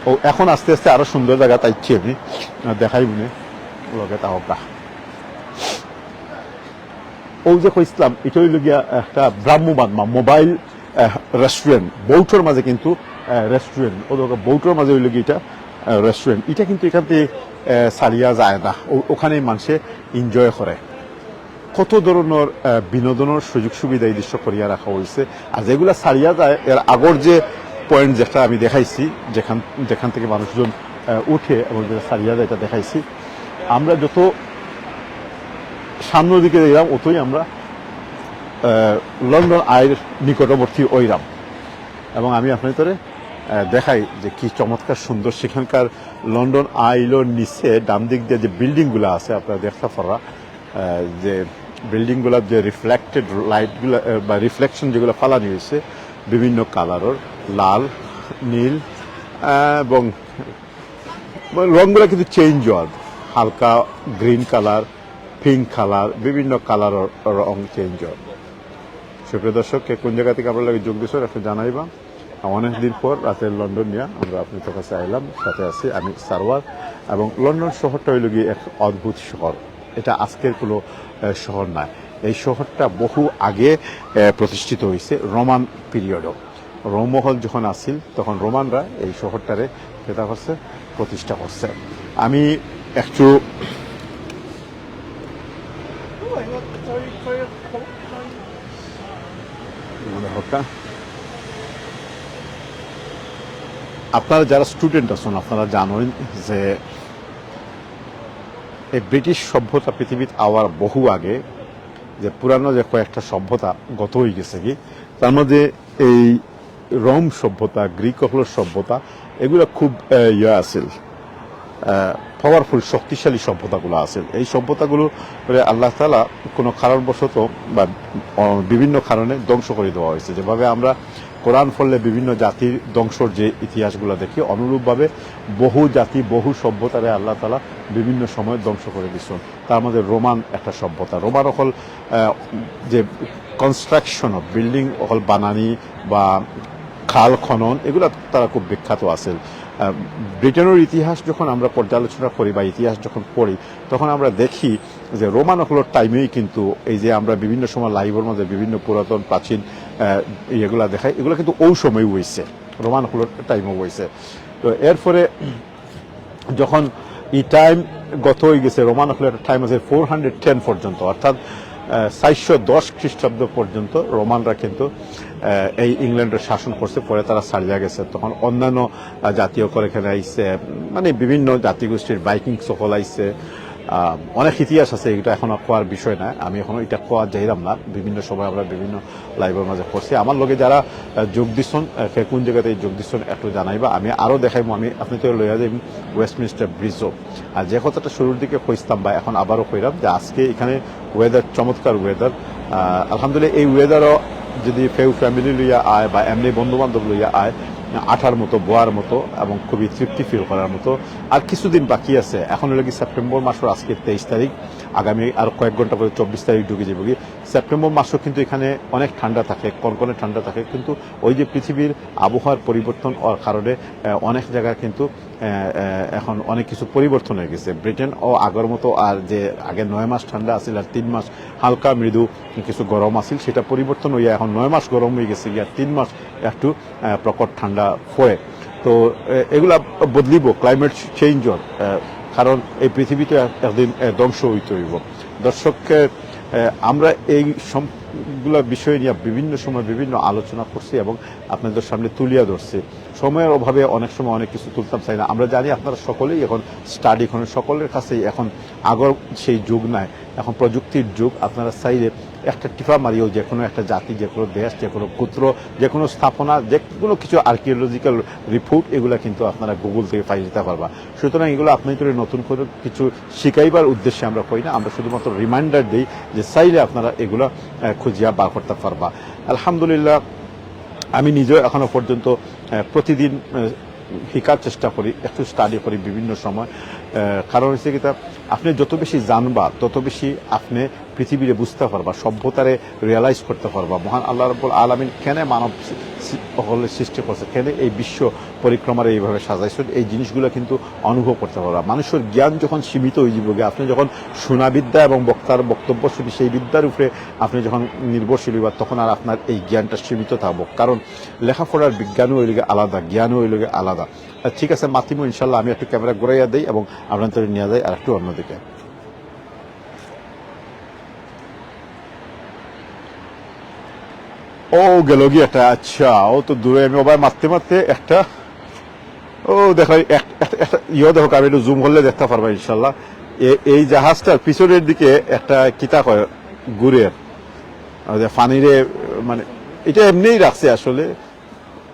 অউ, এখন আস্তে আস্তে আরো সুন্দর জাগাত আইছি আমি, আহ, দেখাইমুনে, লগে থাকউক্কা। অউ যে কইছলাম, ইটা অইলো গিয়া একটা ভ্রাম্যমাণ বা মোবাইল, আহ, রেস্টুরেন্ট, বোটর মাঝে কিন্তু, আহ, রেস্টুরেন্ট, অউ দেখউক্কা বোটর মাঝে অইলো গিয়া ইটা, আহ, রেস্টুরেন্ট। ইটা কিন্তু এখান থাকি, আহ, ছাড়িয়া যায় না, অউ, অখানেই মানষে এনজয় করে। কত ধরনর, আহ, বিনোদনর সুযোগ সুবিধা এই দৃশ্য করিয়া রাখা অইছে। আর যেগুলা ছাড়িয়া যায়, এর আগর যে পয়েন্ট যেটা আমি দেখাইছি, যেখান, যেখান থাকি মানুষজন আহ, উঠে এবং যেটা ছাড়িয়া যায়, এটা দেখাইছি। আমরা যত সামনের দিকে যাইলাম, অতই আমরা আহ, লন্ডন আইর নিকটবর্তী অইরাম। এবং আমি আপনাদের আহ, দেখাই যে কি চমৎকার সুন্দর সেখানকার লন্ডন আইর নিচে ডান দিক দিয়া যে বিল্ডিংগুলা আছে, আপনারা দেখতা পাররা, আহ, যে বিল্ডিংগুলার যে রিফ্লেক্টেড লাইটগুলা, আহ, বা রিফ্লেকশন যেগুলা ফালানি অইছে বিভিন্ন কালারর, লাল, নীল, আহ, এবং রংগুলা কিন্তু চেঞ্জ অর, হালকা গ্রিন কালার, পিঙ্ক কালার, বিভিন্ন কালারর রং চেঞ্জ অর। সুপ্রিয় দর্শক, কে কোন জায়গা থেকে আপনার লগে যোগ দিছইন, একটু জানাইবা। অনেক দিন পর রাতের লন্ডন নিয়া আমরা আপনাদের কাছে আইলাম। সাথে আছি আমি সারওয়ার। এবং লন্ডন শহরটা অইলো গিয়া এক অদ্ভুত শহর। এটা আজকের কোনো, আহ, শহর নয়। এই শহরটা বহু আগে, আহ, প্রতিষ্ঠিত অইছে, রোমান পিরিয়ডও। রোম মহল যখন আছিল, তখন রোমানরা এই শহরটারে কিতা করছে, প্রতিষ্ঠা করছে। আমি একটু মনে হকা। আপনারা যারা স্টুডেন্ট আছইন, আপনারা জানইন যে এই ব্রিটিশ সভ্যতা পৃথিবীত আওয়ার বহু আগে যে পুরানো যে কয়েকটা সভ্যতা গত অইগেছে কি, তার মধ্যে এই রোম সভ্যতা, গ্রিক অকলর সভ্যতা, এগুলা খুব, আহ, ইয়া আছিল, আহ, পাওয়ারফুল, শক্তিশালী সভ্যতাগুলো আছিল। এই সভ্যতাগুলোরে আল্লাহ তাআলা কোনো কারণবশত বা, আহ, বিভিন্ন কারণে ধ্বংস করে দেওয়া হয়েছে। যেভাবে আমরা কোরআন পড়লে বিভিন্ন জাতির ধ্বংসর যে ইতিহাসগুলো দেখি, অনুরূপভাবে বহু জাতি, বহু সভ্যতারে আল্লাহ তাআলা বিভিন্ন সময় ধ্বংস করে দিচ্ছেন। তার মধ্যে রোমান একটা সভ্যতা। রোমান অকল, আহ, যে কনস্ট্রাকশন অফ বিল্ডিং অকল বানানি বা খাল খনন, এগুলা তারা খুব বিখ্যাত আছিল। আহ, ব্রিটেনের ইতিহাস যখন আমরা পর্যালোচনা করি বা ইতিহাস যখন পড়ি, তখন আমরা দেখি যে রোমান অকলর টাইমেই কিন্তু এই যে আমরা বিভিন্ন সময় লাইভর মধ্যে বিভিন্ন পুরাতন প্রাচীন, আহ, ইয়েগুলা দেখায়, এগুলা কিন্তু ওই সময় হইছে, রোমান অকলর টাইমও হইছে। তো এরপরে যখন এই টাইম গত হয়ে গেছে, রোমান অকলর একটা টাইম আছে ফোর হান্ড্রেড টেন পর্যন্ত, অর্থাৎ, আহ, চারশো দশ খ্রিস্টাব্দ পর্যন্ত রোমানরা কিন্তু, আহ, এই ইংল্যান্ডের শাসন করছে। পরে তারা ছাড়িয়া গেছে, তখন অন্যান্য, আহ, জাতি অকল এখানে আইছে, মানে বিভিন্ন জাতিগোষ্ঠীর ভাইকিংস অকল আইছে। আহ, অনেক ইতিহাস আছে, এটা এখন আর কওয়ার বিষয় না, আমি এখন এটা কওয়া যাইলাম না। বিভিন্ন সময় আমরা বিভিন্ন লাইভর মাঝে করছি। আমার লগে যারা, আহ, যোগ দিছন, আহ, কে কোন জায়গাতে যোগ দিছন একটু জানাইবা, আমি আরো দেখাইবো। আমি আপনাদের লইয়া যাইব ওয়েস্টমিনস্টার ব্রিজও। আর যে কথাটা শুরুর দিকে কইছিলাম বা এখন আবারও কইলাম যে আজকে এখানে ওয়েদার, চমৎকার ওয়েদার। আহ, আলহামদুলিল্লাহ, এই ওয়েদারও যদি কেউ ফ্যামিলি লইয়া আয় বা এমনি বন্ধু বান্ধব লইয়া আয়, আঠার মতো, বোয়ার মতো এবং খুবই তৃপ্তি ফিল করার মতো। আর কিছুদিন বাকি আছে, এখন হলো কি সেপ্টেম্বর মাসের আজকে তেইশ তারিখ, আগামী আর কয়েক ঘন্টা পরে চব্বিশ তারিখ ঢুকে যাবো কি। সেপ্টেম্বর মাসও কিন্তু এখানে অনেক ঠান্ডা থাকে, কনকনে ঠান্ডা থাকে, কিন্তু ওই যে পৃথিবীর আবহাওয়ার পরিবর্তন হওয়ার কারণে, আহ, অনেক জায়গায় কিন্তু, আহ, আহ, এখন অনেক কিছু পরিবর্তন হয়ে গেছে। ব্রিটেন ও আগের মতো আর যে আগে নয় মাস ঠান্ডা আছিল আর তিন মাস হালকা মৃদু কিছু গরম আছিল, সেটা পরিবর্তন হইয়া এখন নয় মাস গরম হয়ে গেছে, আর তিন মাস একটু, আহ, প্রকট ঠান্ডা পড়ে। তো, আহ, এগুলা বদলিব, ক্লাইমেট চেঞ্জ অর, আহ, কারণ এই পৃথিবী তো এক-, একদিন, আহ, ধ্বংস হইতে হইব। দর্শককে, আহ, আমরা এই সবগুলা বিষয় নিয়ে বিভিন্ন সময় বিভিন্ন আলোচনা করছি এবং আপনাদের সামনে তুলিয়া ধরছি। সময়ের অভাবে অনেক সময় অনেক কিছু তুলতাম চাই না। আমরা জানি আপনারা সকলেই এখন স্টাডি করেন, সকলের কাছেই এখন আগর সেই যুগ নাই, এখন প্রযুক্তির যুগ। আপনারা চাইলে একটা টিপা মারিয়েও যে কোনো একটা জাতি, যে কোনো দেশ, যে কোনো গোত্র, যে কোনো স্থাপনা, যে কোনো কিছু আর্কিওলজিক্যাল রিপোর্ট, এগুলা কিন্তু আপনারা গুগল থেকে পাই নিতে পারবা। সুতরাং এগুলো আপনাদের নতুন করে কিছু শিখাইবার উদ্দেশ্যে আমরা কই না, আমরা শুধুমাত্র রিমাইন্ডার দেই যে চাইলে আপনারা এগুলা, আহ, খুঁজিয়া বার করতে পারবা। আলহামদুলিল্লাহ, আমি নিজেও এখনো পর্যন্ত, আহ, প্রতিদিন, আহ, শিকার চেষ্টা করি, একটু স্টাডি করি বিভিন্ন সময়। আহ, কারণ হচ্ছে কি, তা আপনি যত বেশি জানবা, তত বেশি আপনি পৃথিবীরে বুঝতে পারবা, সভ্যতারে রিয়েলাইজ করতে পারবা। মহান আল্লাহ রাব্বুল আলামিন কেনে মানব সৃ-, সৃ-, অকলরে সৃষ্টি করছে, কেনে এই বিশ্ব পরিক্রমারে এইভাবে সাজাইছেন, এই জিনিসগুলো কিন্তু অনুভব করতে পারবা। মানুষের জ্ঞান যখন সীমিত হয়ে যাবে, আপনি যখন শোনা বিদ্যা এবং বক্তার বক্তব্য শুনি, সেই বিদ্যার উপরে আপনি যখন নির্ভরশীল হইবা, তখন আর আপনার এই জ্ঞানটা সীমিত থাকবো। কারণ লেখাপড়ার বিজ্ঞানও হইল গিয়ে আলাদা, জ্ঞানও হইল গিয়ে আলাদা। আহ, ঠিক আছে, মাতিমু ইনশাল্লাহ, আমি একটু ক্যামেরা ঘুরাইয়া দেই এবং আপনাদের নিয়ে যাই আর একটু অন্যদিকে। ও গেল গিয়ে একটা, আচ্ছা, ও তো দূরে, আমি ওবায় মারতে মারতে একটা ও দেখো, এক- এক- একটা ইয়ে দেখো, আমি একটু জুম করলে দেখতে পারবা ইনশাল্লাহ। এ- এই জাহাজটার পিছনের দিকে একটা কিতা কয়, ঘুরের, আর যে পানিরে, মানে, এটা এমনিই রাখছে আসলে।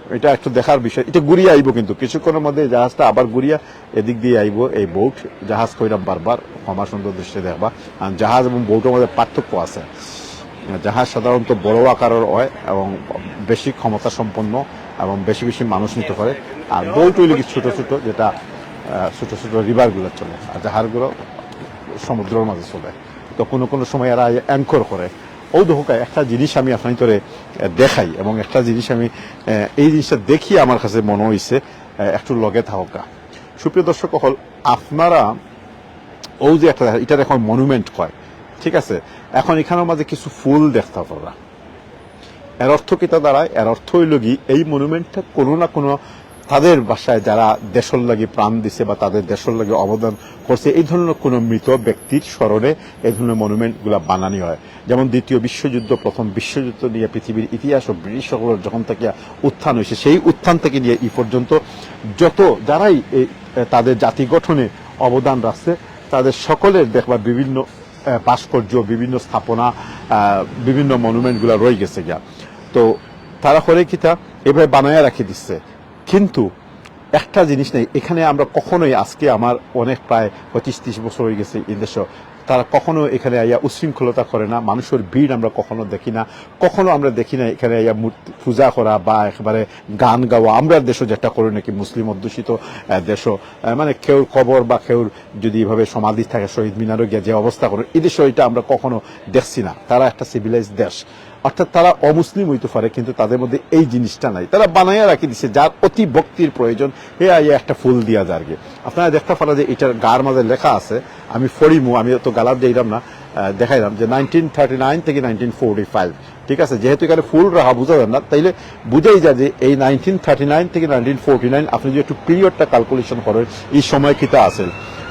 এটা একটু দেখার বিষয়। এটা ঘুরিয়া আইবো, কিন্তু কিছুক্ষণের মধ্যে এই জাহাজটা আবার ঘুরিয়া এদিক দিয়া আইবো। এই বোট জাহাজ কইরাম বারবার, ক্ষমা সুন্দর দৃষ্টিতে দেখবা। কারণ জাহাজ এবং বোটের মধ্যে পার্থক্য আছে। জাহাজ সাধারণত বড় আকারের হয় এবং বেশি ক্ষমতা সম্পন্ন এবং বেশি বেশি মানুষ নিতে পারে। আর বোট হইলে কি ছোট ছোট, যেটা আহ, ছোট ছোট রিভারগুলো চলে, আর জাহাজগুলো সমুদ্রের মাঝে চলে। তো কোনো কোনো সময় এরা অ্যাঙ্কর করে। ও দেখো, একটা জিনিস আমি আপনাইন্তরে, আহ, দেখাই, এবং একটা জিনিস আমি, আহ, এই জিনিসটা দেখি আমার কাছে মনে হইছে, আহ, একটু লগে থাকা। সুপ্রিয় দর্শক অকল, আপনারা ও যে একটা, এটার এখন মনুমেন্ট কয়, ঠিক আছে? এখন এখানের মাঝে কিছু ফুল দেখতে পাররা। এর অর্থ কিতা দাঁড়ায়? এর অর্থ হইল কি, এই মনুমেন্টটা কোনো না কোনো তাদের ভাষায় যারা দেশর লাগি প্রাণ দিছে বা তাদের দেশর লাগি অবদান করছে, এই ধরনের কোনো মৃত ব্যক্তির স্মরণে এই ধরনের মনুমেন্টগুলা বানানি হয়। যেমন দ্বিতীয় বিশ্বযুদ্ধ, প্রথম বিশ্বযুদ্ধ নিয়ে পৃথিবীর ইতিহাস ও ব্রিটিশ সকলের যখন থেকে উত্থান হয়েছে, সেই উত্থান থেকে নিয়ে এই পর্যন্ত যত যারাই এই, এ, তাদের জাতি গঠনে অবদান রাখছে, তাদের সকলের দেখবা বিভিন্ন, এ, ভাস্কর্য, বিভিন্ন স্থাপনা, আহ, বিভিন্ন মনুমেন্টগুলা রয়ে গেছে গিয়া। তো তারা করে কিতা, এভাবে বানায়া রাখি দিচ্ছে। কিন্তু একটা জিনিস নেই, এখানে আমরা কখনোই, আজকে আমার অনেক প্রায় পঁচিশ ত্রিশ বছর হয়ে গেছে এই দেশে, তারা কখনো এখানে আইয়া উশৃঙ্খলতা করে না, মানুষের ভিড় আমরা কখনো দেখি না, কখনো আমরা দেখি না এখানে আইয়া মূর্তি পূজা করা বা একেবারে গান গাওয়া। আমরা দেশে যেটা করে নাকি মুসলিম অধ্যুষিত, আহ, দেশে, আহ, মানে কেউর কবর বা কেউর যদি এভাবে সমাধি থাকে, শহীদ মিনারও গিয়া যে অবস্থা করে, এই দেশে এটা আমরা কখনো দেখছি না। তারা একটা সিভিলাইজ দেশ, অর্থাৎ তারা অমুসলিম হইতে পারে, কিন্তু তাদের মধ্যে এই জিনিসটা নাই। তারা বানাইয়া রাখি দিছে, যার অতি ভক্তির প্রয়োজন, হে আইয়া একটা ফুল দিয়া যার গিয়ে। আপনারা দেখতে পারা যে এটার গার মাঝে লেখা আছে, আমি ফড়িমু, আমি তো গালাত যাইলাম না, আহ, দেখাইলাম যে নাইনটিন থার্টি নাইন থেকে নাইনটিন ফোর্টি ফাইভ, ঠিক আছে? যেহেতু এখানে ফুল রাখা বোঝা যায় না, তাইলে বুঝাই যায় যে এই নাইনটিন থার্টি নাইন থেকে নাইনটিন ফোর্টি নাইন, আপনি যদি একটু পিরিয়ডটা ক্যালকুলেশন করেন, এই সময় কিতা আছে,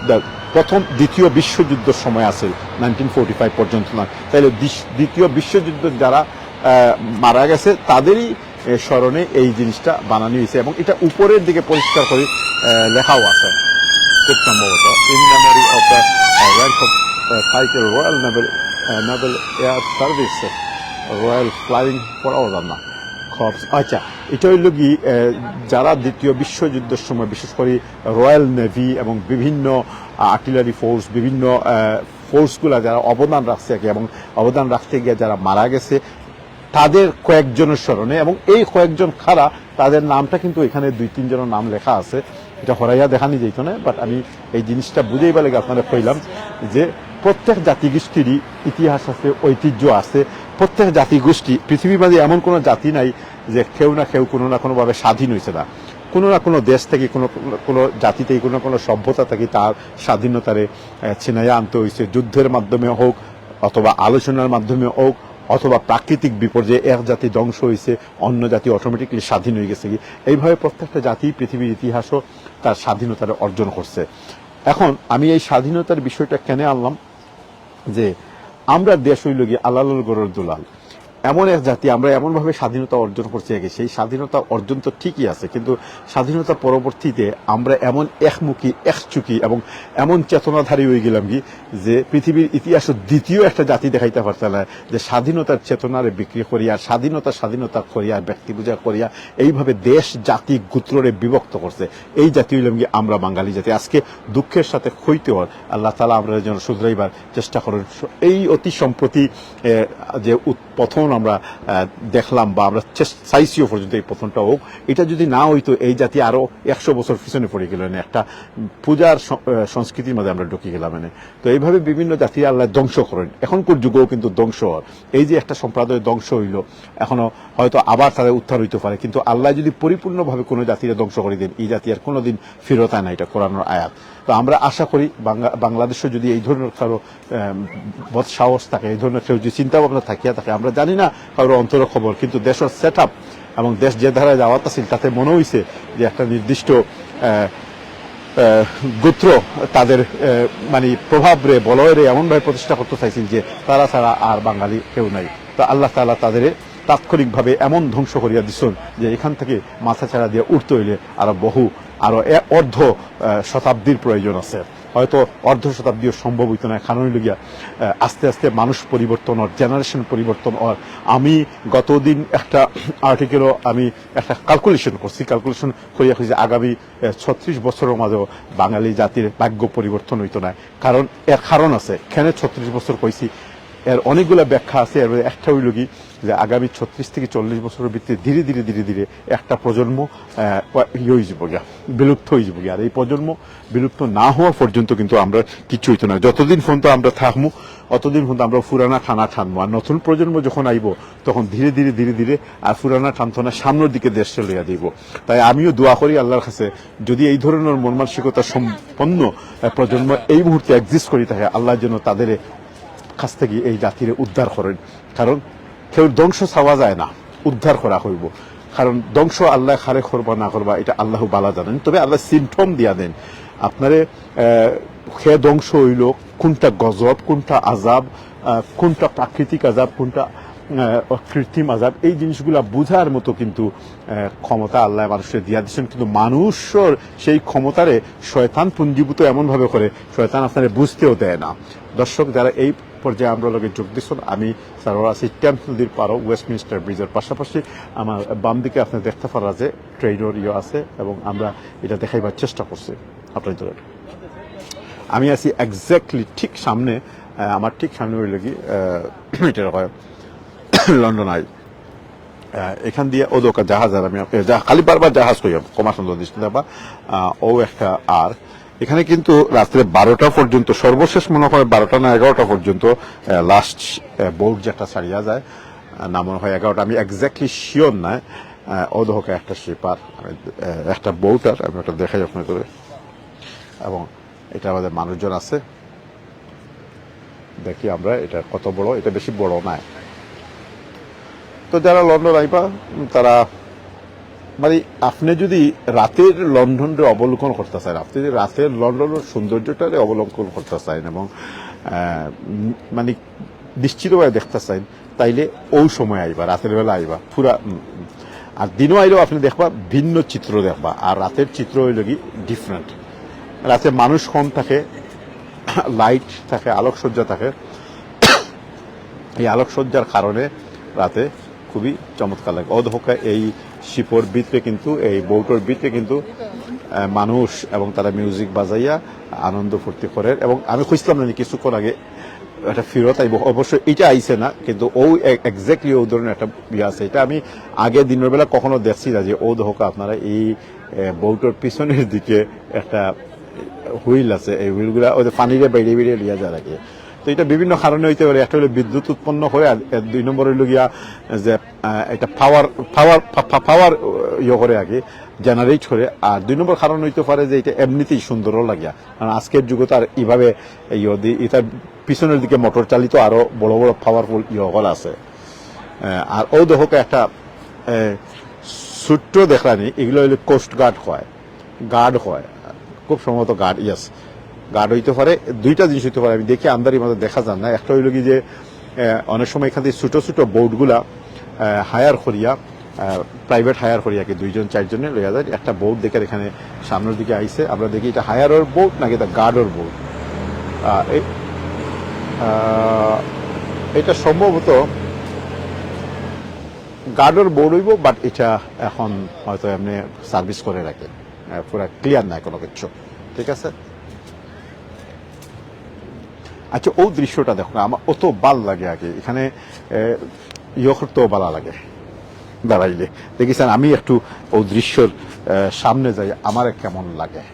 দেখ, প্রথম দ্বিতীয় বিশ্বযুদ্ধের সময় আছে নাইনটিন ফোর্টি ফাইভ পর্যন্ত না, তাইলে দ্বিস- দ্বিতীয় বিশ্বযুদ্ধ যারা, আহ, মারা গেছে, তাদেরই, এ, স্মরণে এই জিনিসটা বানানো হয়েছে এবং এটা উপরের দিকে পরিষ্কার করে, আহ, লেখাও আছে খুব সম্ভবত, "In memory of the, uh, rank of, uh, title Royal Naval, uh, Naval Air Service, Royal Flying Force" না, খবস। আচ্ছা, এটা হইল কি, আহ, যারা দ্বিতীয় বিশ্বযুদ্ধের সময় বিশেষ করে রয়্যাল নেভি এবং বিভিন্ন আর্টিলারি ফোর্স, বিভিন্ন, আহ, ফোর্সগুলা যারা অবদান রাখছে আর কি, এবং অবদান রাখতে গিয়ে যারা মারা গেছে, তাদের কয়েকজনের স্মরণে, এবং এই কয়েকজন কারা, তাদের নামটা কিন্তু এখানে দুই তিনজনের নাম লেখা আছে, এটা হরাইয়া দেখানি যাইতো না, বাট আমি এই জিনিসটা বুঝাইবার লাগি আপনারে কইলাম যে প্রত্যেক জাতিগোষ্ঠীরই ইতিহাস আছে, ঐতিহ্য আছে। প্রত্যেক জাতিগোষ্ঠী, পৃথিবীর মাঝে এমন কোনো জাতি নাই যে কেউ না কেউ কোনো না কোনোভাবে স্বাধীন হয়েছে না। কোনো না কোনো দেশ থেকে, কোনো, কোনো জাতি থেকে, কোনো না কোনো সভ্যতা থেকে তার স্বাধীনতারে, আহ, ছিনাইয়া আনতে হয়েছে, যুদ্ধের মাধ্যমে হোক অথবা আলোচনার মাধ্যমে হোক অথবা প্রাকৃতিক বিপর্যয়ে এক জাতি ধ্বংস হয়েছে, অন্য জাতি অটোমেটিকলি স্বাধীন হয়ে গেছে কি। এইভাবে প্রত্যেকটা জাতি পৃথিবীর ইতিহাসও তার স্বাধীনতার অর্জন করছে। এখন আমি এই স্বাধীনতার বিষয়টা কেন আনলাম, যে আমরা দেশ হইল গিয়ে আলালর গরর দুলাল, এমন এক জাতি, আমরা এমনভাবে স্বাধীনতা অর্জন করছি আগে, সেই স্বাধীনতা অর্জন তো ঠিকই আছে, কিন্তু স্বাধীনতা পরবর্তীতে আমরা এমন একমুখী, একচুখী এবং এমন চেতনাধারী হয়ে গেলাম কি, যে পৃথিবীর ইতিহাসে দ্বিতীয় একটা জাতি দেখাইতে পারছে না যে স্বাধীনতার চেতনারে বিক্রি করিয়া, স্বাধীনতা স্বাধীনতা করিয়া, ব্যক্তি পূজা করিয়া এইভাবে দেশ, জাতি, গোত্ররে বিভক্ত করছে। এই জাতি হইলাম কি আমরা বাঙালি জাতি। আজকে দুঃখের সাথে কইতে হয়, আল্লাহ তাআলা আমরা যেন শুধরাইবার চেষ্টা করেন। এই অতি সম্প্রতি, এ, যে উত-, পতন আমরা, আহ, দেখলাম বা আমরা চেস-, চাইছিও পর্যন্ত এই পতনটা হোক, এটা যদি না হইতো এই জাতি আরো একশো বছর পিছনে পড়ে গেল, মানে একটা পূজার স-, আহ, সংস্কৃতির মধ্যে আমরা ঢুকে গেলাম। মানে তো এইভাবে বিভিন্ন জাতি আল্লাহ ধ্বংস করেন, এখনকার যুগেও কিন্তু ধ্বংস হয়। এই যে একটা সম্প্রদায় ধ্বংস হইল, এখনো হয়তো আবার তাদের উত্থান হইতে পারে, কিন্তু আল্লাহ যদি পরিপূর্ণভাবে কোনো জাতিরে ধ্বংস করে দেন, এই জাতি আর কোনোদিন ফিরত আয় না, এটা কোরআনের আয়াত। তো আমরা আশা করি বাংলা-, বাংলাদেশে যদি এই ধরনের কারো, আম, বদ সাহস থাকে, এই ধরনের কেউ যদি চিন্তা ভাবনা থাকিয়া থাকে, আমরা জানি না কারোর অন্তরের খবর, কিন্তু দেশের সেট আপ এবং দেশ যে ধারায় যাওয়াত আছিল, তাতে মনে হইছে যে একটা নির্দিষ্ট, আহ, আহ, গোত্র তাদের, আহ, মানে প্রভাব রে, বলয় রে এমনভাবে প্রতিষ্ঠা করতে চাইছিল যে তারা ছাড়া আর বাঙালি কেউ নাই। তো আল্লাহ তাআলা তাদের তাৎক্ষণিকভাবে এমন ধ্বংস করিয়া দিছন যে এখান থেকে মাথা ছাড়া দিয়ে উঠতে হইলে আরো বহু আরো এ-, অর্ধ আহ, শতাব্দীর প্রয়োজন আছে। হয়তো অর্ধ শতাব্দীও সম্ভব হইতো না, কারণ হইল গিয়া আহ, আস্তে আস্তে মানুষ পরিবর্তন অর, জেনারেশন পরিবর্তন অর। আমি গত দিন একটা আর্টিকেলও আমি একটা ক্যালকুলেশন করছি, ক্যালকুলেশন করিয়া কইছি আগামী আহ, ছত্রিশ বছরের মাঝেও বাঙালি জাতির ভাগ্য পরিবর্তন হইতো না। কারণ এর কারণ আছে, কেনে ছত্রিশ বছর কইছি, এর অনেকগুলা ব্যাখ্যা আছে। এর মধ্যে একটা হইল কি, যে আগামী ছত্রিশ থেকে চল্লিশ বছরের ভিতরে ধীরে ধীরে ধীরে ধীরে একটা প্রজন্ম আহ, ইয়ে হয়ে যাবো গিয়া, বিলুপ্ত হয়ে যাবো গিয়া। আর এই প্রজন্ম বিলুপ্ত না হওয়া পর্যন্ত কিন্তু আমরা কিচ্ছু হইতো না। যতদিন পর্যন্ত আমরা থাকমু, অতদিন পর্যন্ত আমরা পুরানা খানা টানবো। আর নতুন প্রজন্ম যখন আইবো, তখন ধীরে ধীরে ধীরে ধীরে আর পুরানা টানতো না, সামনের দিকে দেশটা লইয়া দিব। তাই আমিও দোয়া করি আল্লাহর কাছে, যদি এই ধরনের মন মানসিকতা সম্পন্ন আহ, প্রজন্ম এই মুহূর্তে এক্সিস্ট করি থাকে, আল্লাহ যেন তাদের কাছ থেকে এই জাতিরে উদ্ধার করেন। কারণ কেউ ধ্বংস চাওয়া যায় না, উদ্ধার করা হইব। কারণ ধ্বংস আল্লাহ কারে করবা না করবা, এটা আল্লাহ বালা জানেন। তবে আল্লাহ সিমটম দিয়া দেন আপনারে, আহ, কে ধ্বংস হইল, কোনটা গজব, কোনটা আজাব, আহ, কোনটা প্রাকৃতিক আজাব, কোনটা আহ, কৃত্রিম আজাব, এই জিনিসগুলা বুঝার মতো কিন্তু আহ, ক্ষমতা আল্লাহ মানুষকে দিয়া দিচ্ছেন। কিন্তু মানুষের সেই ক্ষমতারে শয়তান পুঞ্জীভূত এমনভাবে করে, শয়তান আপনারে বুঝতেও দেয় না। দর্শক, যারা এই পর্যায়ে আমরা লগে যোগ দিচ্ছেন, আমি স্যার আছি টেমস নদীর পারো ওয়েস্টমিনস্টার ব্রিজের পাশাপাশি। আমার বাম দিকে আপনি দেখতে পারা যে ট্রেনর ইয়ে আছে, এবং আমরা এটা দেখাইবার চেষ্টা করছি আপনাদের। আমি আছি এক্স্যাক্টলি ঠিক সামনে, আহ, আমার ঠিক সামনে হইল কি, আহ, এটা হয় লন্ডন আই। আহ, এখান দিয়ে ও দোকান জাহাজ, আর আমি, এ, জা-, খালি বারবার জাহাজ কই, কমা সুন্দর দৃষ্টি দেখবা। আহ, ও একটা আর এখানে কিন্তু রাত্রে বারোটা পর্যন্ত, সর্বশেষ মনে হয় বারোটা না এগারোটা পর্যন্ত, আহ, লাস্ট, আহ, বোট যেটা ছাড়িয়া যায়, আহ, না মনে হয় এগারোটা, আমি এক্স্যাক্টলি শিওর না। আহ, ও দেখো একটা শিপ আর আমি, আহ, একটা বোট আর আমি ওটা দেখাই আপনাদের। এবং এটা আমাদের মানুষজন আছে, দেখি আমরা এটা কত বড়, এটা বেশি বড় নয়। তো যারা লন্ডন আইবা, তারা মানে আপনি যদি রাতের লন্ডনরে অবলোকন করতে চান, আপনি যদি রাতের লন্ডনের সৌন্দর্যটারে অবলোকন করতে চান এবং আহ, উম, মানে নিশ্চিতভাবে দেখতে চান, তাইলে ওই সময় আইবা, রাতের বেলা আইবা পুরা। উম, উম। আর দিনও আইলেও আপনি দেখবা ভিন্ন চিত্র দেখবা, আর রাতের চিত্র হইল কি ডিফারেন্ট। রাতে মানুষ কম থাকে, লাইট থাকে, আলোকসজ্জা থাকে। এই আলোকসজ্জার কারণে রাতে খুবই চমৎকার লাগে। অধোকা এই শিপর ভিতরে কিন্তু, এই বোটর ভিতরে কিন্তু আহ, মানুষ এবং তারা মিউজিক বাজাইয়া আনন্দ ফুর্তি করে। এবং আমি খুঁজলাম না যে কিছুক্ষণ আগে একটা ফিরত আইব, অবশ্য এটা আইছে না, কিন্তু ও এক্স্যাক্টলি ও ধরনের একটা ইয়ে আছে। এটা আমি আগে দিনের বেলা কখনো দেখছি না যে ও দেখো আপনারা এই আহ, বোটর পিছনের দিকে একটা হুইল আছে, এই হুইলগুলা ওই যে পানিরে বাইরে বাইরে লিয়া যায় আর কি। তো এটা বিভিন্ন কারণে হইতে পারে। একটা হলো বিদ্যুৎ উৎপন্ন করে, আর এর দুই নম্বর হইল গিয়া যে আহ, এটা পাওয়ার পাওয়ার পাওয়ার ইয়ে করে আর কি, জেনারেট করে। আর দুই নম্বর কারণ হইতে পারে যে এটা এমনিতেই সুন্দরও লাগে, কারণ আজকের যুগে তো আর এইভাবে ইয়ে দি-, এটার পিছনের দিকে মোটর চালিত আরো বড় বড় পাওয়ারফুল ইয়ে হল আছে। আহ, আর ও দেখো একটা আহ, ছোট্ট দেখলানি, এগুলো হইলে কোস্ট গার্ড হয়, গার্ড হয়, খুব সম্ভবত গার্ড, ইয়েস, গার্ড হইতে পারে। দুইটা জিনিস হইতে পারে, আমি দেখি আন্দারি মাঝে দেখা যায় না। একটা হইল কি যে আহ, অনেক সময় এখান থেকে ছোটো ছোটো বোটগুলা হায়ার করিয়া, প্রাইভেট হায়ার করিয়া কি দুইজন চারজনে লইয়া যায়। একটা বোট দেখে এখানে সামনের দিকে আইছে, আমরা দেখি এটা হায়ারর বোট নাকি এটা গার্ডর বোট। এটা সম্ভবত গার্ডর বোট হইব, বাট এটা এখন হয়তো এমনি সার্ভিস করে রাখে, আহ, পুরা ক্লিয়ার নাই কোনো কিছু। ঠিক আছে, আচ্ছা, ও দৃশ্যটা দেখো, আমার অত ভালা লাগে আর কি। এখানে আহ, ইয়ে করতেও ভালা লাগে দাঁড়াইলে। দেখি স্যার, আমি একটু ও দৃশ্যর আহ, সামনে যাই, আমার কেমন লাগে।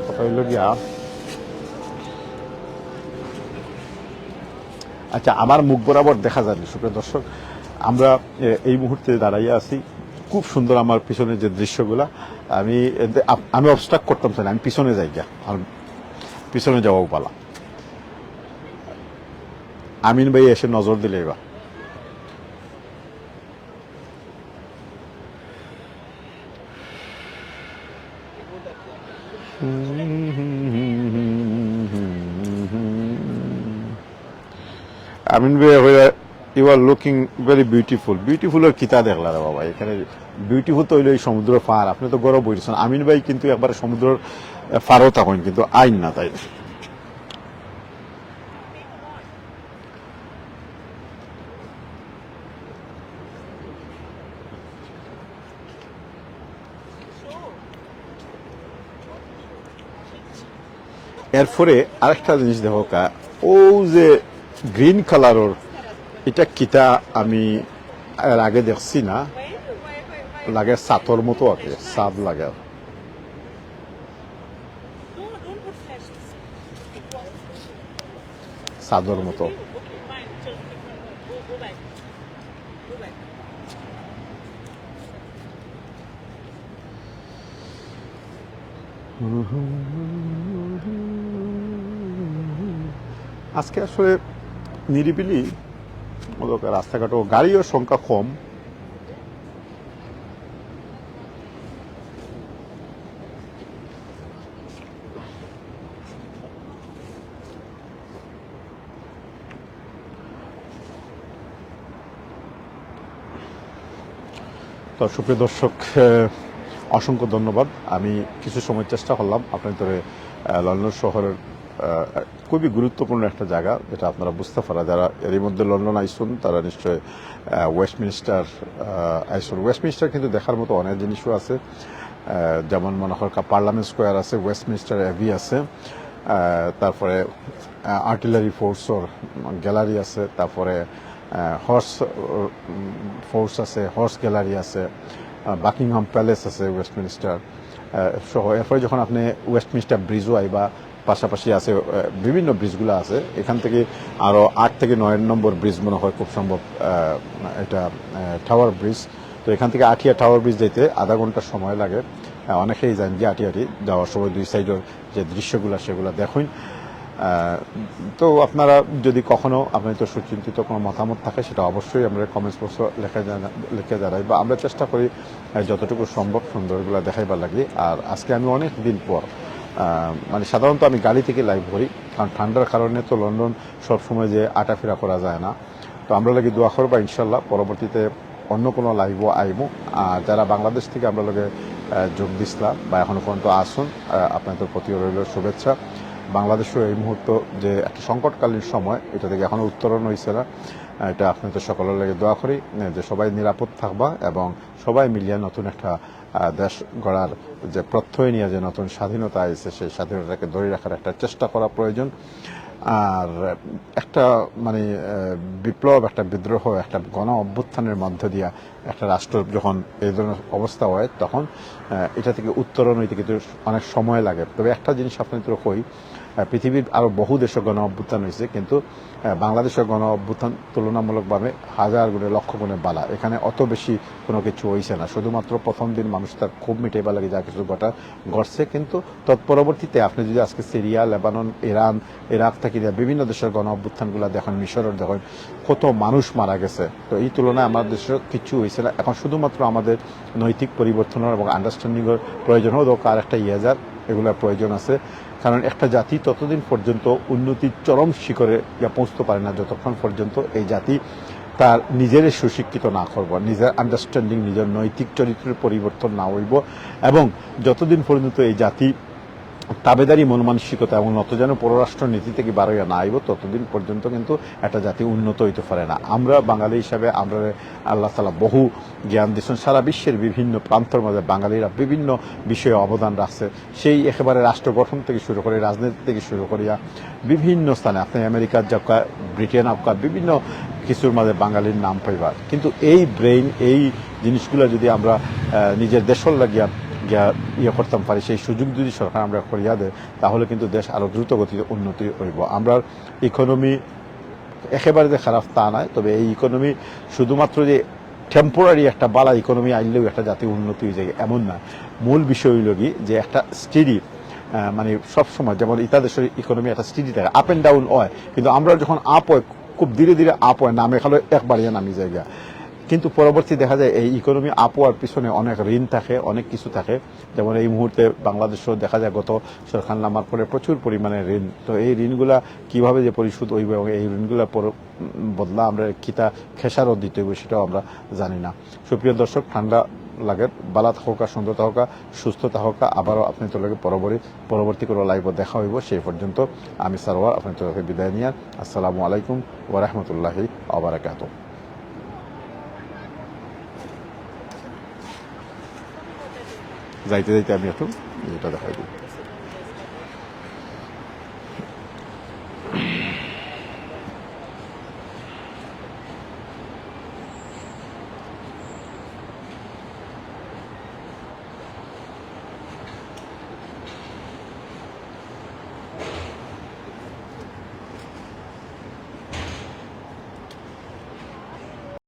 কথা হইল গিয়া, আচ্ছা, আমার মুখ বরাবর দেখা যায়নি, সুপ্রিয় দর্শক। আমরা এ, এই মুহূর্তে দাঁড়াইয়া আছি, খুব সুন্দর আমার পিছনে যে দৃশ্যগুলা। আমি এতে আপ- আমি অবস্ট্রাক্ট করতাম চাই না, আমি পিছনে যাই গিয়া, আর পিছনে যাওয়াও ভালা। আমিন ভাই এসে নজর দিলে এবার। আমিন ভাই হইয়া You are looking very beautiful. Beautiful এর কিতা দেখলা রে বাবা? এখানে বিউটিফুল তো হইলো এই সমুদ্র পার। আপনি তো গৌরব হইতেছেন। আমিন ভাই কিন্তু একবারে সমুদ্রর, আহ, পারও থাকেন, কিন্তু আইন না তাই। এরপরে আরেকটা জিনিস দেখো কা, ও যে গ্রিন কালারর, এটা কিতা? আমি এর আগে দেখছি না। লাগে ছাতর মতো আর কি, ছাদ লাগে। ছাদর মতো। আজকে আসলে নিরিবিলি মতো, রাস্তাঘাটও গাড়িও সংখ্যা কম। তো সুপ্রিয় দর্শক, আহ, অসংখ্য ধন্যবাদ। আমি কিছু সময় চেষ্টা করলাম আপনাদের, আহ, লন্ডন শহরের, আহ, খুবই গুরুত্বপূর্ণ একটা জায়গা, যেটা আপনারা বুঝতে পারা, যারা এরই মধ্যে লন্ডন আইসুন, তারা নিশ্চয়, আহ, ওয়েস্টমিনিস্টার, আহ, আইসুন। ওয়েস্টমিনিস্টার কিন্তু দেখার মতো অনেক জিনিসও আছে, আহ, যেমন মনে হয় পার্লামেন্ট স্কোয়ার আছে, ওয়েস্টমিনিস্টার অ্যাবি আছে, আহ, তারপরে, আহ, আর্টিলারি ফোর্সর গ্যালারি আছে, তারপরে, আহ, হর্স, উম, ফোর্স আছে, হর্স গ্যালারি আছে, আহ, বাকিংহাম প্যালেস আছে, ওয়েস্টমিনিস্টার, আহ, সহ। এরপরে যখন আপনি ওয়েস্টমিনিস্টার ব্রিজও আইবা, পাশাপাশি আছে, আহ, বিভিন্ন ব্রিজগুলো আছে। এখান থেকে আরো আট থেকে নয় নম্বর ব্রিজ মনে হয় খুব সম্ভব, আহ, এটা, আহ, টাওয়ার ব্রিজ। তো এখান থেকে আটিয়া টাওয়ার ব্রিজ যেতে আধা ঘন্টা সময় লাগে। আহ, অনেকেই যান গিয়া আটিয়া আটি, যাওয়ার সময় দুই সাইডের যে দৃশ্যগুলো সেগুলো দেখুন। আহ, তো আপনারা যদি কখনো আপনাদের সুচিন্তিত কোনো মতামত থাকে, সেটা অবশ্যই আমরা কমেন্টস বক্সে লেখা জানা-, লিখে জানাই, বা আমরা চেষ্টা করি, আহ, যতটুকু সম্ভব সুন্দরগুলো দেখাইবার লাগি। আর আজকে আমি অনেক দিন পর, আহ, মানে সাধারণত আমি গাড়ি থেকে লাইভ করি, কারণ ঠান্ডার কারণে তো লন্ডন সবসময় যে আটাফেরা করা যায় না। তো আমরা লাগি দোয়া করবা, ইনশাল্লাহ পরবর্তীতে অন্য কোনো লাইভও আইমু। আর যারা বাংলাদেশ থেকে আমরা লগে, আহ, যোগ দিসলা বা এখনো পর্যন্ত আসুন, আহ, আপনাদের প্রতি রইল শুভেচ্ছা। বাংলাদেশও এই মুহূর্ত যে একটা সংকটকালীন সময়, এটা থেকে এখনো উত্তরণ হইছে না। আহ, এটা আপনাদের সকলের লাগি দোয়া করি, আহ, যে সবাই নিরাপদ থাকবা এবং সবাই মিলিয়া নতুন একটা, আহ, দেশ গড়ার যে প্রত্যয় নিয়ে যে নতুন স্বাধীনতা আইছে, সেই স্বাধীনতাকে ধরে রাখার একটা চেষ্টা করা প্রয়োজন। আর একটা মানে, আহ, বিপ্লব, একটা বিদ্রোহ, একটা গণ অভ্যুত্থানের মধ্য দিয়া একটা রাষ্ট্র যখন এই ধরনের অবস্থা হয়, তখন, আহ, এটা থেকে উত্তরণ হইতে কিন্তু অনেক সময় লাগে। তবে একটা জিনিস আপনাদের কই, আহ, পৃথিবীর আরো বহু দেশে গণ অভ্যুত্থান হয়েছে, কিন্তু, আহ, বাংলাদেশের গণ অভ্যুত্থান তুলনামূলকভাবে হাজার গুণে, লক্ষ গুণে বালা। এখানে অত বেশি কোনো কিছু হইছে না, শুধুমাত্র প্রথম দিন মানুষ তার ক্ষোভ মিটাইবার লাগি যা কিছু ঘটা ঘটছে, কিন্তু তৎপরবর্তীতে আপনি যদি আজকে সিরিয়া, লেবানন, ইরান, ইরাক থেকে নিয়ে বিভিন্ন দেশের গণ অভ্যুত্থানগুলো দেখেন, মিশরের দেখেন, কত মানুষ মারা গেছে। তো এই তুলনায় আমার দেশে কিচ্ছু হইছে না। এখন শুধুমাত্র আমাদের নৈতিক পরিবর্তন এবং আন্ডারস্ট্যান্ডিংয়ের প্রয়োজন হোক, দরকার একটা ইয়ে যার, এগুলোর প্রয়োজন আছে। কারণ একটা জাতি ততদিন পর্যন্ত উন্নতির চরম শিখরে গিয়া পৌঁছতে পারে না, যতক্ষণ পর্যন্ত এই জাতি তার নিজেরে সুশিক্ষিত না করব, নিজের আন্ডারস্ট্যান্ডিং, নিজের নৈতিক চরিত্রের পরিবর্তন না হইব, এবং যতদিন পর্যন্ত এই জাতি তাবেদারি মনমানসিকতা এবং নতজানু পররাষ্ট্র নীতি থেকে বারইয়া না আইব, ততদিন পর্যন্ত কিন্তু একটা জাতি উন্নত হইতে পারে না। আমরা বাঙালি হিসাবে আমরা আল্লাহ তাআলা বহু জ্ঞান দিচ্ছেন। সারা বিশ্বের বিভিন্ন প্রান্তর মাঝে বাঙালিরা বিভিন্ন বিষয়ে অবদান রাখছে, সেই একেবারে রাষ্ট্র গঠন থেকে শুরু করে, রাজনীতি থেকে শুরু করিয়া বিভিন্ন স্থানে, আপনি আমেরিকার যাউক্কা, ব্রিটেন আউক্কা, বিভিন্ন কিছুর মাঝে বাঙালির নাম পাইবা। কিন্তু এই ব্রেইন, এই জিনিসগুলা যদি আমরা, আহ, নিজের দেশর লাগিয়া গিয়া ইয়ে করতাম পারি, সেই সুযোগ যদি সরকার আমরা করিয়া দেয়, তাহলে কিন্তু দেশ আরো দ্রুত গতিতে উন্নতি হইব। আমরা ইকোনমি একেবারে যে খারাপ তা নয়, তবে এই ইকোনমি শুধুমাত্র যে টেম্পোরারি একটা বালা ইকোনমি আইলেও একটা জাতি উন্নতি হয়ে যায় এমন না। মূল বিষয় হইল কি, যে একটা স্টেডি, আহ, মানে সবসময়, যেমন ইতা দেশের ইকোনমি একটা স্টেডি থাকে, আপ এন্ড ডাউন হয়, কিন্তু আমরা যখন আপ হয়, খুব ধীরে ধীরে আপ হয়, নামে খালো একবারে নামি যায় গিয়া। কিন্তু পরবর্তী দেখা যায় এই ইকোনমি আপ হওয়ার পিছনে অনেক ঋণ থাকে, অনেক কিছু থাকে। যেমন এই মুহূর্তে বাংলাদেশও দেখা যায় গত সরকার নামার পরে প্রচুর পরিমাণে ঋণ। তো এই ঋণগুলা কিভাবে যে পরিশোধ হইবে এবং এই ঋণগুলা পর-, উম, বদলা আমরা কিতা খেসারত দিতে হইব সেটাও আমরা জানি না। সুপ্রিয় দর্শক, ঠান্ডা লাগে, বালা থাকা, সুন্দর থাকা, সুস্থ থাকা। আবারও আপনাদের লগে পরবর্তী, পরবর্তী কোনো লাইভে দেখা হইব। সেই পর্যন্ত আমি সারোয়ার আপনাদের লগে বিদায় নিয়ার। আসসালামু আলাইকুম ওয়া রাহমাতুল্লাহি ওয়া বারাকাতুহু। যাইতে যাইতে আমি একটু এটা দেখাই দিই।